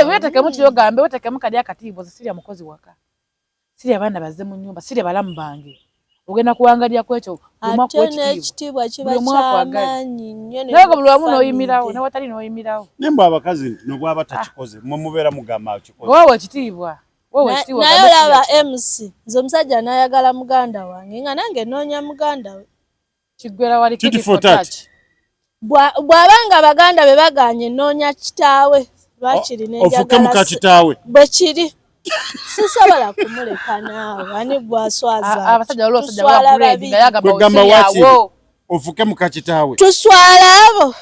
Weteekemu kiri ogambe weteekemu kali akatiibwa nze sirya mukozi waka. Sirya abaana bazze mu nnyumba, sirya balamu bange. Ogenda kuwangalira ku ekyo ate n'ekitiibwa kiba kyamaanyi nnyo. Naye buli wamu n'oyimirawo n'ewatali n'oyimirawo. Naye mwe abakazi nti nobwaba takikoze mmwe mubeera mugamba akikoze. Wewe ekitiibwa. Naye olaba MC nze omusajja n'ayagala muganda wange nga nange nnoonya muganda we. Kiggwera wali kiti for tat. Bw'abanga baganda be bagaanye nnoonya kitaawe lwakiri ofuke muka kitaawe. Bwe kiri. Sisobola kumuleka naawe ani gwaswaza. Abasajja waliwo abasajja ba grade nga yagamba wakiri ofuke muka kitaawe. Tuswala abo.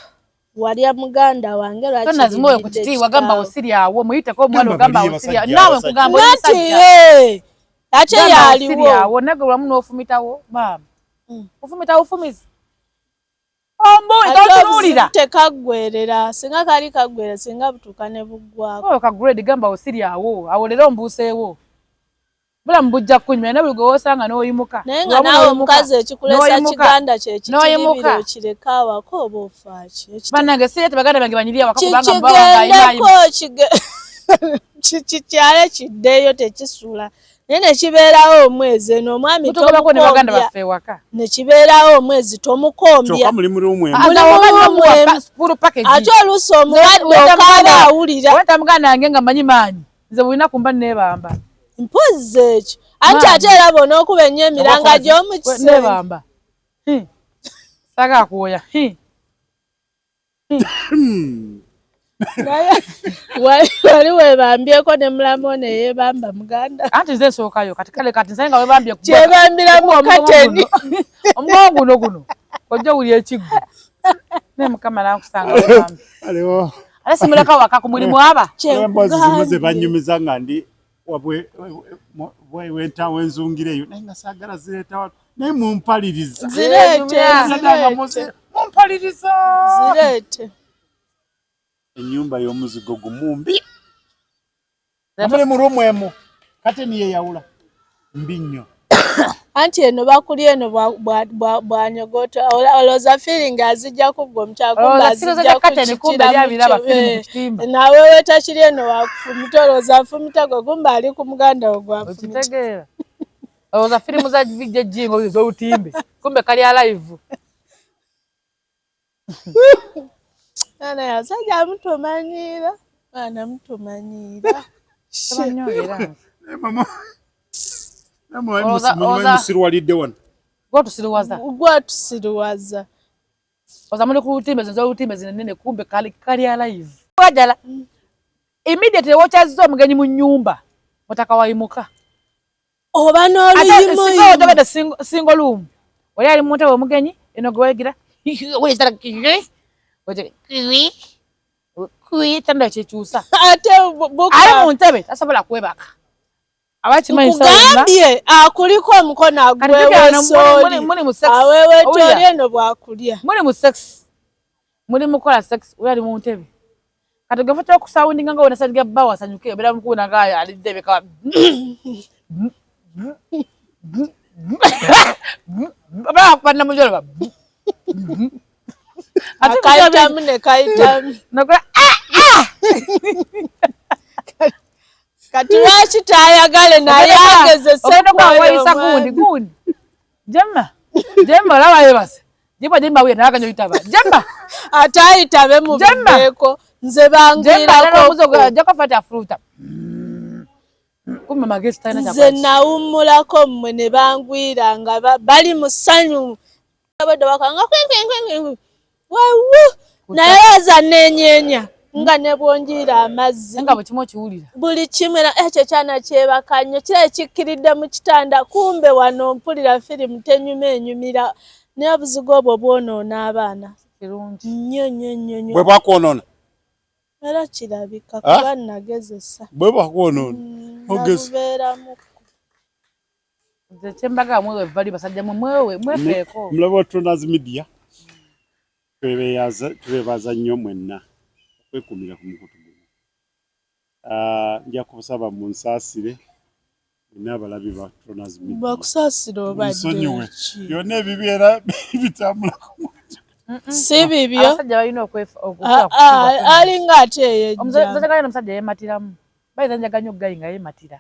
Walya muganda wange lwaki Tonazi mwoyo ku kitiibwa gamba osiri awo muyiteko omwana ogamba osiri awo naawe nkugamba omusajja ate yaliwo awo nagwe wamu n'ofumitawo maama ofumitawo ofumizi ombuuli totunuulira tekaggwerera singa kali kaggwerera singa butuuka ne buggwako oyo ka grade gamba osiri awo awo leero ombuuseewo bulamu bujja kunyumira naye buli gwe wosanga n'oyimuka naye nga naawe omukazi ekikulesa kiganda kye kitiribira okireka awaka oba ofaaki bannange sireeta baganda bange banyirire awaka kubanga kigendeko kikyale kiddeeyo tekisula naye ne kibeerawo omwezi eno omwami tomukombya ne kibeerawo omwezi tomukombya ate oluusi omuwadde okaaba awulira weta muganda wange nga mmanyi maanyi nze bulina kumba neebamba mpozzi ekyo anti ate era bw'onookuba ennyo emiranga gy'omu kisenge neebamba saagala kuwoya naye wali weebambyeko ne mulamu ono eyeebamba muganda anti nze nsookayo kati kale kati nze nga weebambye kyebambira mu kateni omugongo guno guno ojja owulira ekiggo naye Mukama n'akusanga weebambye ate simuleka waka ku mulimu aba emboozi zimu ze bannyumiza nga ndi wenzungira eyo naye nga saagala zireeta wano naye mumpaliriza mumpaliriza zireete ennyumba y'omuzigo gumumbi muli mu ruumu emu kateni yeyawula mbi nnyo anti eno bakuli eno bwanyogota olowooza feeling azijja kuggwa omukyala azijja kukikira nawe wetakiri eno wakufumita olowooza afumita gwe kumbe ali ku muganda we gwafumita olowooza firimu za VJ Jingo ez'olutimbe kumbe kali alive Mwana abasajja mutumanyiira mwana mutumanyiira. Musirwalidde wano. Gwotusiriwaza. Gwatusiriwaza. Oza muli ku lutimbe zinzo olutimbe zinene kumbe kali kali alive. Wajala. Immediately wokyazizza omugenyi mu nnyumba. Mutaka wayimuka. Oba n'oluyimu. Singa ojogedde single room. Oli ali mu ntebe omugenyi eno gwe wayigira. Tanda kyekyusa. Ate buka. Ali mu ntebe tasobola kwebaka. Nkugambye akuliko omukono agwewesooli aweweetooli eno bwakulya. Muli mu sex. Muli mukola sex oli ali mu ntebe. Kati gwe futa okusawundinga nga wena bba wasanyuke obeera mukuwuna nga alidde ebika. Oba akuba namujolo ba. Akayitamu ne kayitamu. Nakola ah ah. Kati lwaki tayagale naye agezese kwawayisa gundi gundi. Jemma Jemma olaba yebase. Jemma Jemma wuye naye aganya Jemma. Ate ayitabe mu bibeeko nze bangwirako. Jemma fata afruta. Kumbe magezi talina kyakola. Nze nawummulako mmwe ne bangwira nga bali mu ssanyu. Abadde bakanga kwe wawu naye aza nenyeenya nga ne bwonjiira amazzi nga buli kimu okiwulira buli kimu era ekyo kyana kyebaka nnyo kira ekikkiridde mu kitanda kumbe wano mpulira firimu tenyuma enyumira naye obuzigo obwo bwonoona abaana nnyo nnyo nnyo nnyo bwe bwakwonoona era kirabika kuba nagezesa bwe bwakwonoona nabubeeramu nze kyembaga mwewe vali basajja mwe mwewe mwefeeko mulabe wa Tronas Media tubeebaza nnyo mwenna okwekumira ku mukutu guno. Nja kusaba munsaasire mwenna abalabi ba Tronas Media. Bakusaasire obadde ki? Byonna ebibeera bitambula ku mukutu. Si bibyo. Abasajja balina okufa. Alinga ate eyejja. Omusajja omusajja yeematiramu. Bayinza njaga nnyo guy nga yeematira.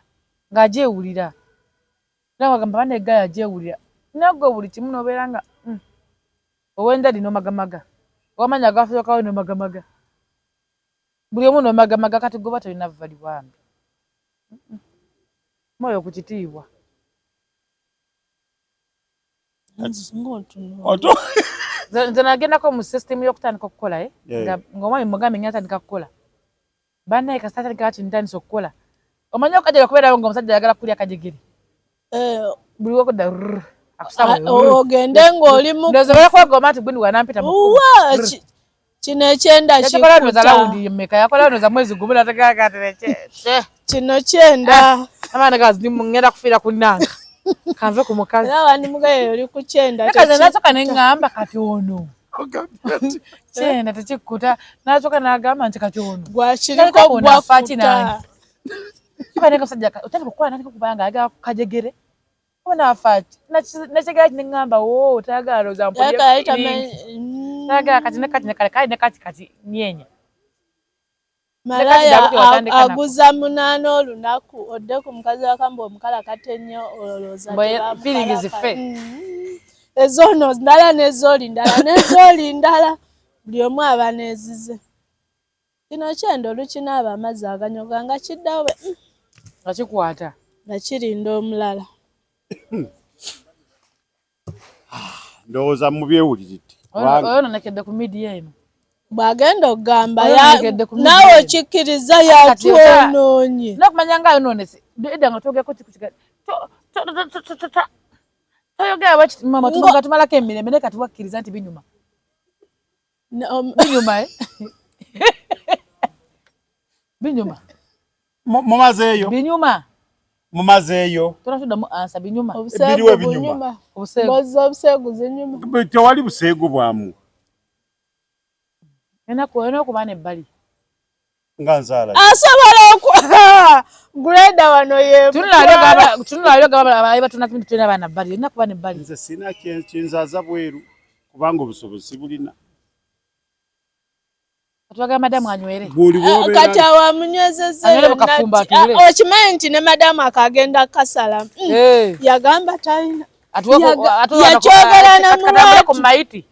Ng'agyewulira. Era wagamba bane guy agyewulira. Nagwe buli kimu n'obeera nga owenda lino magamaga. Wamanya agafuukawo nomagamaga. Buli omu nomagamaga kati goba tolina vali bambi. Mwoyo ku kitiibwa. Nze nagendako mu system y'okutandika okukola ng'omwami mugambe ng'atandika kukola. Bannaye kasita atandika kati ntandise okukola. Omanyi okajjala okubeerawo ng'omusajja ayagala kulya kajegere. Buli wokudda ogende ng'oli mu ndowooza bakwegomba nti gundi wanampita mu kkubo. Kino ekyenda kikuta. Mmeka yakola ndowooza mwezi gumu n'ategeera kino kyenda. Abaana gazi ngenda kufiira ku nnanga. Kanve ku mukazi. Era wandimugaye oli ku kyenda. Nakaze nasooka ne ŋŋamba kati ono. Kyenda tekikuta. Nasooka n'agamba nti kati ono. Gwakiriko gwakuta. Otandika okukola n'atandika okuba nga ayagala kajegere. Nakyegera ne ŋŋamba woo tayagala lowooza mpulire. Tayagala kati ne kati ne kale ne kati kati nyeenya. Malaya aguza 8 olunaku odde ku mukazi wakamba omukala kate nnyo olowooza feelings ffe. Ezono ndala n'ezooli ndala n'ezooli ndala buli omu aba n'ezize. Kino kyenda olukinaaba amazzi aganyoga nga kiddawo nga kikwata nga kirinda omulala. Ndowooza mubyewuliridde. Oyononekedde ku media eno. Bw'agenda okugamba naawe okikkiriza yatwonoonye. N'okumanya nga ayonoonese edda nga twogerako toyogera bwekiti mama nga tumalako emirembe naye kati wakkiriza nti binyuma. Binyuma binyuma. Mumazeeyo. Binyuma. Mumazeeyo. Tonatuddamu ansa binyuma. Biriwo binyuma. Obuseegu. Obuseegu zinyuma. Tewali buseegu bwamu. Olina okuba n'ebbali. Nga nzaala. Asobola oku greda wano ye. Tunula gaba batuna tulina abaana bbali. Olina kuba n'ebbali. Nze sirina kinzaaza bweru kubanga obusobozi sibulina. Katwaga madamu anywere. Kati awo amunywezezza okimanyi nti ne madamu akagenda kasala. Yagamba talina. Yakyogera na mulwatu.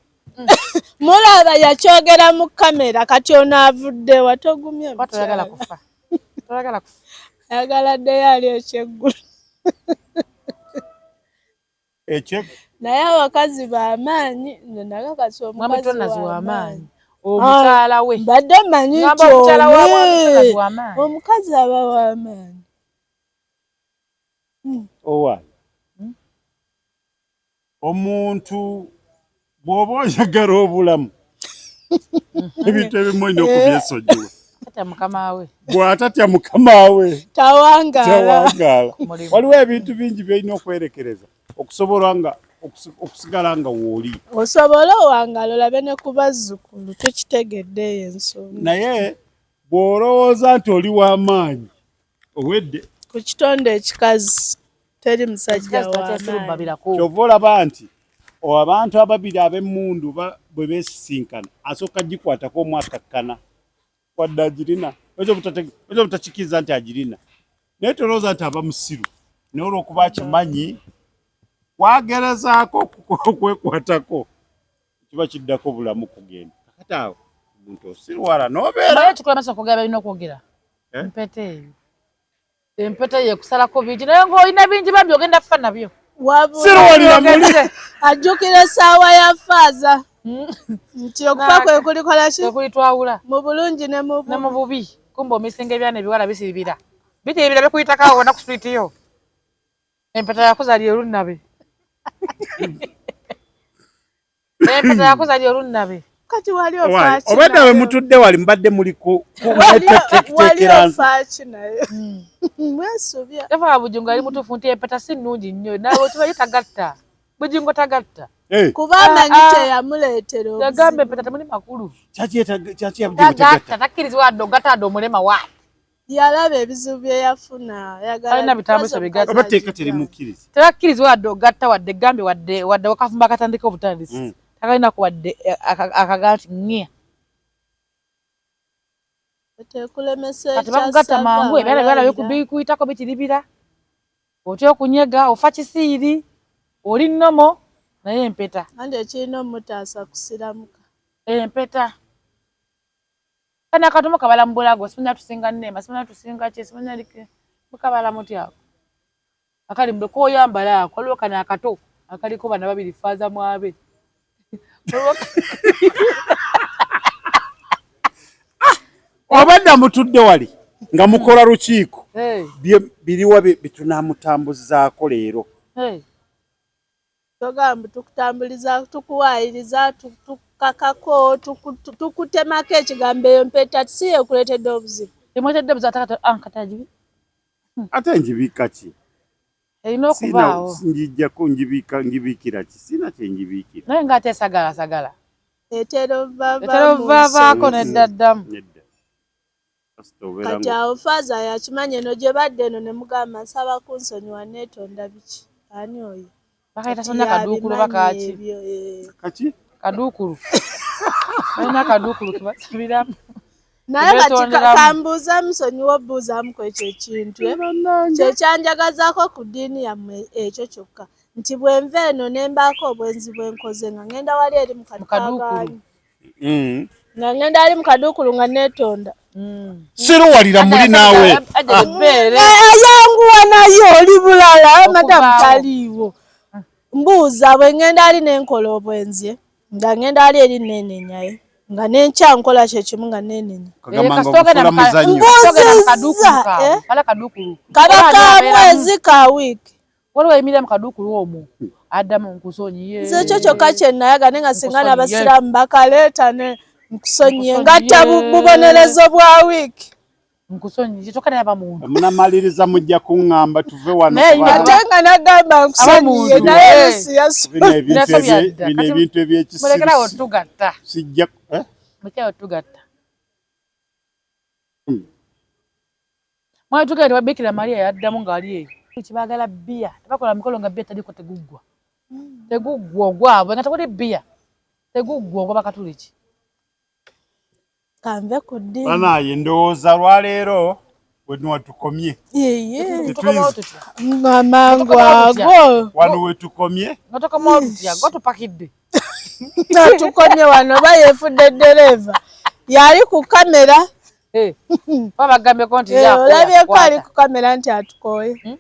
Mulaba yakyogera mu kamera kati ono avudde watogumye. Toyagala kufa. Toyagala kufa. Ayagala ddeyo ali ekyeggulo. Ekyo Naye abakazi bamaanyi, nze nakakasa Mwami omukazi Tonazi wamaanyi. w'amaanyi, omukyala we. Mbadde mmanyi Ngamba nti omukyala wa oli Mwami Tonazi w'amaanyi. Omukazi aba w'amaanyi. Owa omuntu bw'oba oyagala obulamu, ebintu ebimu olina okubyesonyiwa. Tatya mukama we. Bw'atatya mukama we Tawangaala. Tawangaala. Mulimu. Waliwo ebintu bingi byolina okwerekereza okusobola nga okusigala nga wooli. Osobole owangaala olabe ne ku bazzukulu, tukitegedde eyo ensonga. Naye bw'olowooza nti oli w'amaanyi, owedde. Ku kitonde ekikazi teri musajja Ekikazi w'amaanyi. takyasirubabirako. Kyova olaba nti abantu ababiri ab'emmundu bwe beesisinkana, asooka gikwatako omwakakkana wadde agirina, oyinza obutakikiriza nti agirina, naye tolowooza nti aba musiru, naye olw'okuba akimanyi wagerezaako okwekwatako, kiba kiddako bulamu kugenda. Kakati awo omuntu osirwala n'obeera Naye ekikola maaso okwogera balina okwogera. Eh? Empeta eyo. Empeta eyo ekusalako bingi, naye ng'olina bingi bambi ogenda kufa nabyo. Wabula Sirwalira muli. Ajjukira essaawa ya faaza nti okufa kwe kulikola ki? Tekulitwawula. Mu bulungi ne mu Ne mu bubi. bubi. Kumbe omisinga ebyana ebiwala bisiribira. Bitiribira bikuyitako awo wonna ku street yo. Empeta yakuzalira olunnabe. Empeta yakuzalira olunnabe. Kati wali Why? ofaaki Obadde nayo? we mutudde wali mubadde muli ku Wali mweteekera. ofaaki nayo? Mwesubya. Yafa Bujingo ali mutuufu nti empeta si nnungi nnyo. Nawe okimanyi tagatta. Bujingo tagatta. Eh, Kuba amanyi Ah, ah. teyamuleetera Yagamba obuzibu. empeta temuli makulu. Kyaki ya Bujingo Tagatta tagatta? takkirizibwa wadde ogatta wadde omulema wa. Yalaba ebizibu bye yafuna, ayagala Alina bitambuso bigatta. Oba tteeka terimukkiriza. Tebakkirizibwa wadde ogatta wadde gambye wadde wakafumba akatandika obutandisi. Takalinako wadde akagaa nti ŋŋya. Tekulemesa. Kati bakugatta mangu ebyana byala bikuyitako bitiribira. Otya okunyega, ofa kisiiri, oli nnomo, naye empeta. Anti ekirina omutaasa kusiramuka. Empeta. Kana akatomo kabala mu bulago, simanya tusinga nneema, simanya tusinga ki, simanya mukabala mutya ako. Akali mu koyambala ako, waliwo kano akato akaliko bana babiri faaza mwabe. Obadde mutudde wali nga mukola lukiiko. Hey. Biriwa byetunaamutambuzaako leero? Hey. Togamba tukutambuliza, tukuwaayiriza, tukakako, tukutemako ekigambo. Eyo mpeta si yekuleetedde obuzibu. Emwetedde obuzibu ate kati agibi. Ate ngibiika ki? Erina okubaawo. Njijjako ngibiika, ngibiikira ki? Sina kye ngibiikira. Naye ng'ate esagalasagala. Etera Etera ovaavaako neddaddamu. Nedda. Kasita obeera Kati awo faaza yakimanya eno gye badde eno ne mugamba nsaba kunsonyiwa neetonda biki. Ani oyo? Bakayita sonya kaduukulu bakaaki. Ebyo, eh. Kaki? Kaduukulu. Balina akaduukulu ke basabiramu. Naye kati Beetonderamu. kambuuza musonyiwa obuuzaamu ku ekyo ekintu, eh? Kye kyanjagazaako ku ddiini yammwe ekyo kyokka nti bwe nva eno ne mbaako obwenzi bwe nkoze nga ngenda wali eri mu Mu kaduukulu. kaduukulu. Nga ngenda ali mu kaduukulu nga neetonda. Siruwalira muli naawe. Ajja ebbeere. Ayanguwa naye oli bulala, madamu Okuvaawo. taliiwo. Mbuuza bwe ngenda ali ne nkola obwenzi, nga ngenda ali eri neenenyayo, nga n'enkya nkola kye kimu nga neenenya. Kagamba nga Kasita ogenda ogufula mu muzannyo. kasita ogenda mu Mbuuzizza, kaduukulu kaabwe, eh? kala kaduukulu. Kaba Waliwo ka abeeramu. mwezi ka wiiki. Waliwo ayimirira mu kaduukulu omwo addamu nkusonyiye. Nze ekyo kyokka kye nayaga naye nga singa Nkusonyiye. n'abasiraamu bakaleeta ne nkusonyiye Nkusonyiye. ngatta bubonerezo bwa wiiki. Nkusonyiye kyokka naye aba muntu. Munamaliriza mujja kuŋŋamba tuve wano Naye kubanga Ate nga nagamba nkusonyiye muntu, naye eh. oluusi yasu- bino ebintu Nasomye dda. bino Kati ebintu mulekerawo ebyekisiru tugatta. sijja eh? Mulekerawo tugatta. Mwali tugenda wa Bikira Maria yaddamu ng'ali eyo. Kibaagala bbiya. Tebakola mikolo nga bbiya taliiko teguggwa. Teguggwa ogwabwe nga tekuli bbiya. Teguggwa ogwa Bakatuliki. Kanve ku ddiini. Banaye ndowooza lwaleero we tukomye. Yeye. Tukomawo tutya? Nga mangu Tukomawo tutya? ago. Wano we tukomye. Nga tukomawo tutya? Gwe tupakidde. Tukomye wano oba yeefudde ddereeva. Yali ku kamera. Eh, oba bagambyeko nti Eh, ye akola olabyeko ali kukwata. ku kamera nti atukooye.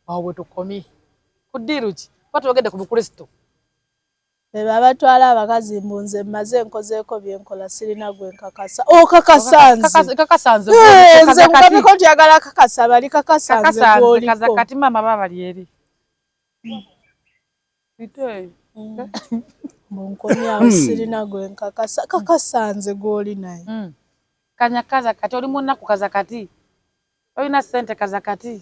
Awo we tukomye. Ku ddiiru ki? Kuba twogedde ku Bukristo. Beba abatwala abakazi mbu nze mmaze nkozeeko bye nkola, sirina gwe nkakasa. Okakasa nze. Kakasa nze. Eh, nze nkugambeko nti oyagala kakasa bali, kakasa nze Kakasa nze gw'oliko. Kaza kati maama baba eri. Bite. Mbu nkomyawo sirina gwe nkakasa, kakasa nze gw'oli naye. Kanya kaza kati oli munaku kaza kati. Olina ssente kaza kati.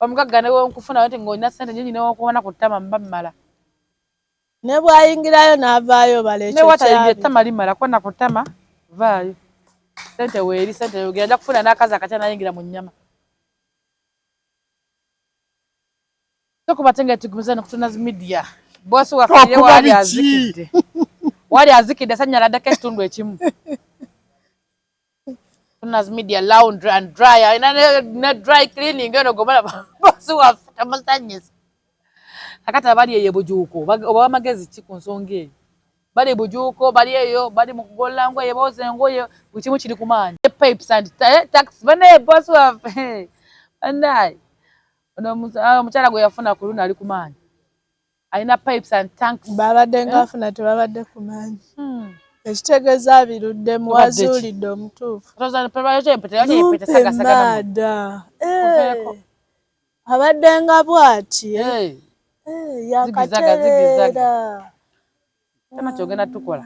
Omugagga ne wonkufuna nti ng'olina ssente nnyingi ne wonkubona ku ttama mba mmala. Ne bw'ayingirayo n'avaayo bala ekyo Ne watayingira kyabi. ettama limala kona ku ttama vaayo. Ssente weeri, ssente yogera ajja kufuna n'akazi akatya n'ayingira mu nnyama. Tokuba tenga tugumiza no kutunazi media. Boss waffe ye Tokuba wali biki? azikidde. Wali azikidde sannyaladdeko ekitundu ekimu. Tunazi media laundry and dryer. Ina ne dry cleaning eno gomala boss waffe tamusanyisa. Akati abali eyo Bujuuko oba amagezi ki ku nsonga eyo? Bali Bujuuko, bali eyo, bali mu kugolla ngoye, booza engoye, buli kimu kiri ku maanyi. Pipes and tax bane boss waffe. Banaye. Ono omukyala gwe yafuna ku luno ali ku maanyi. Alina pipes and tanks. Babadde ng'afuna tebabadde ku maanyi. Ekitegeeza abiruddemu, Obadde ki? wazuulidde omutuufu. Lumpe Lumpe maada. Eh, abadde nga bw'ati. Eh, Zigizaga, zigizaga. yakatereera. Tema kyogenda tukola.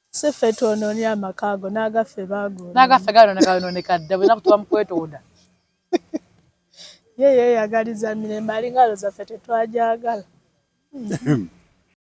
Si ffe twonoonye amaka ago, n'agaffe baagonoona. N'agaffe gayonooneka dda, bwe nakutuba mu kwetonda. Ye yeeyagaliza mirembe, alinga alowooza ffe tetwagyagala.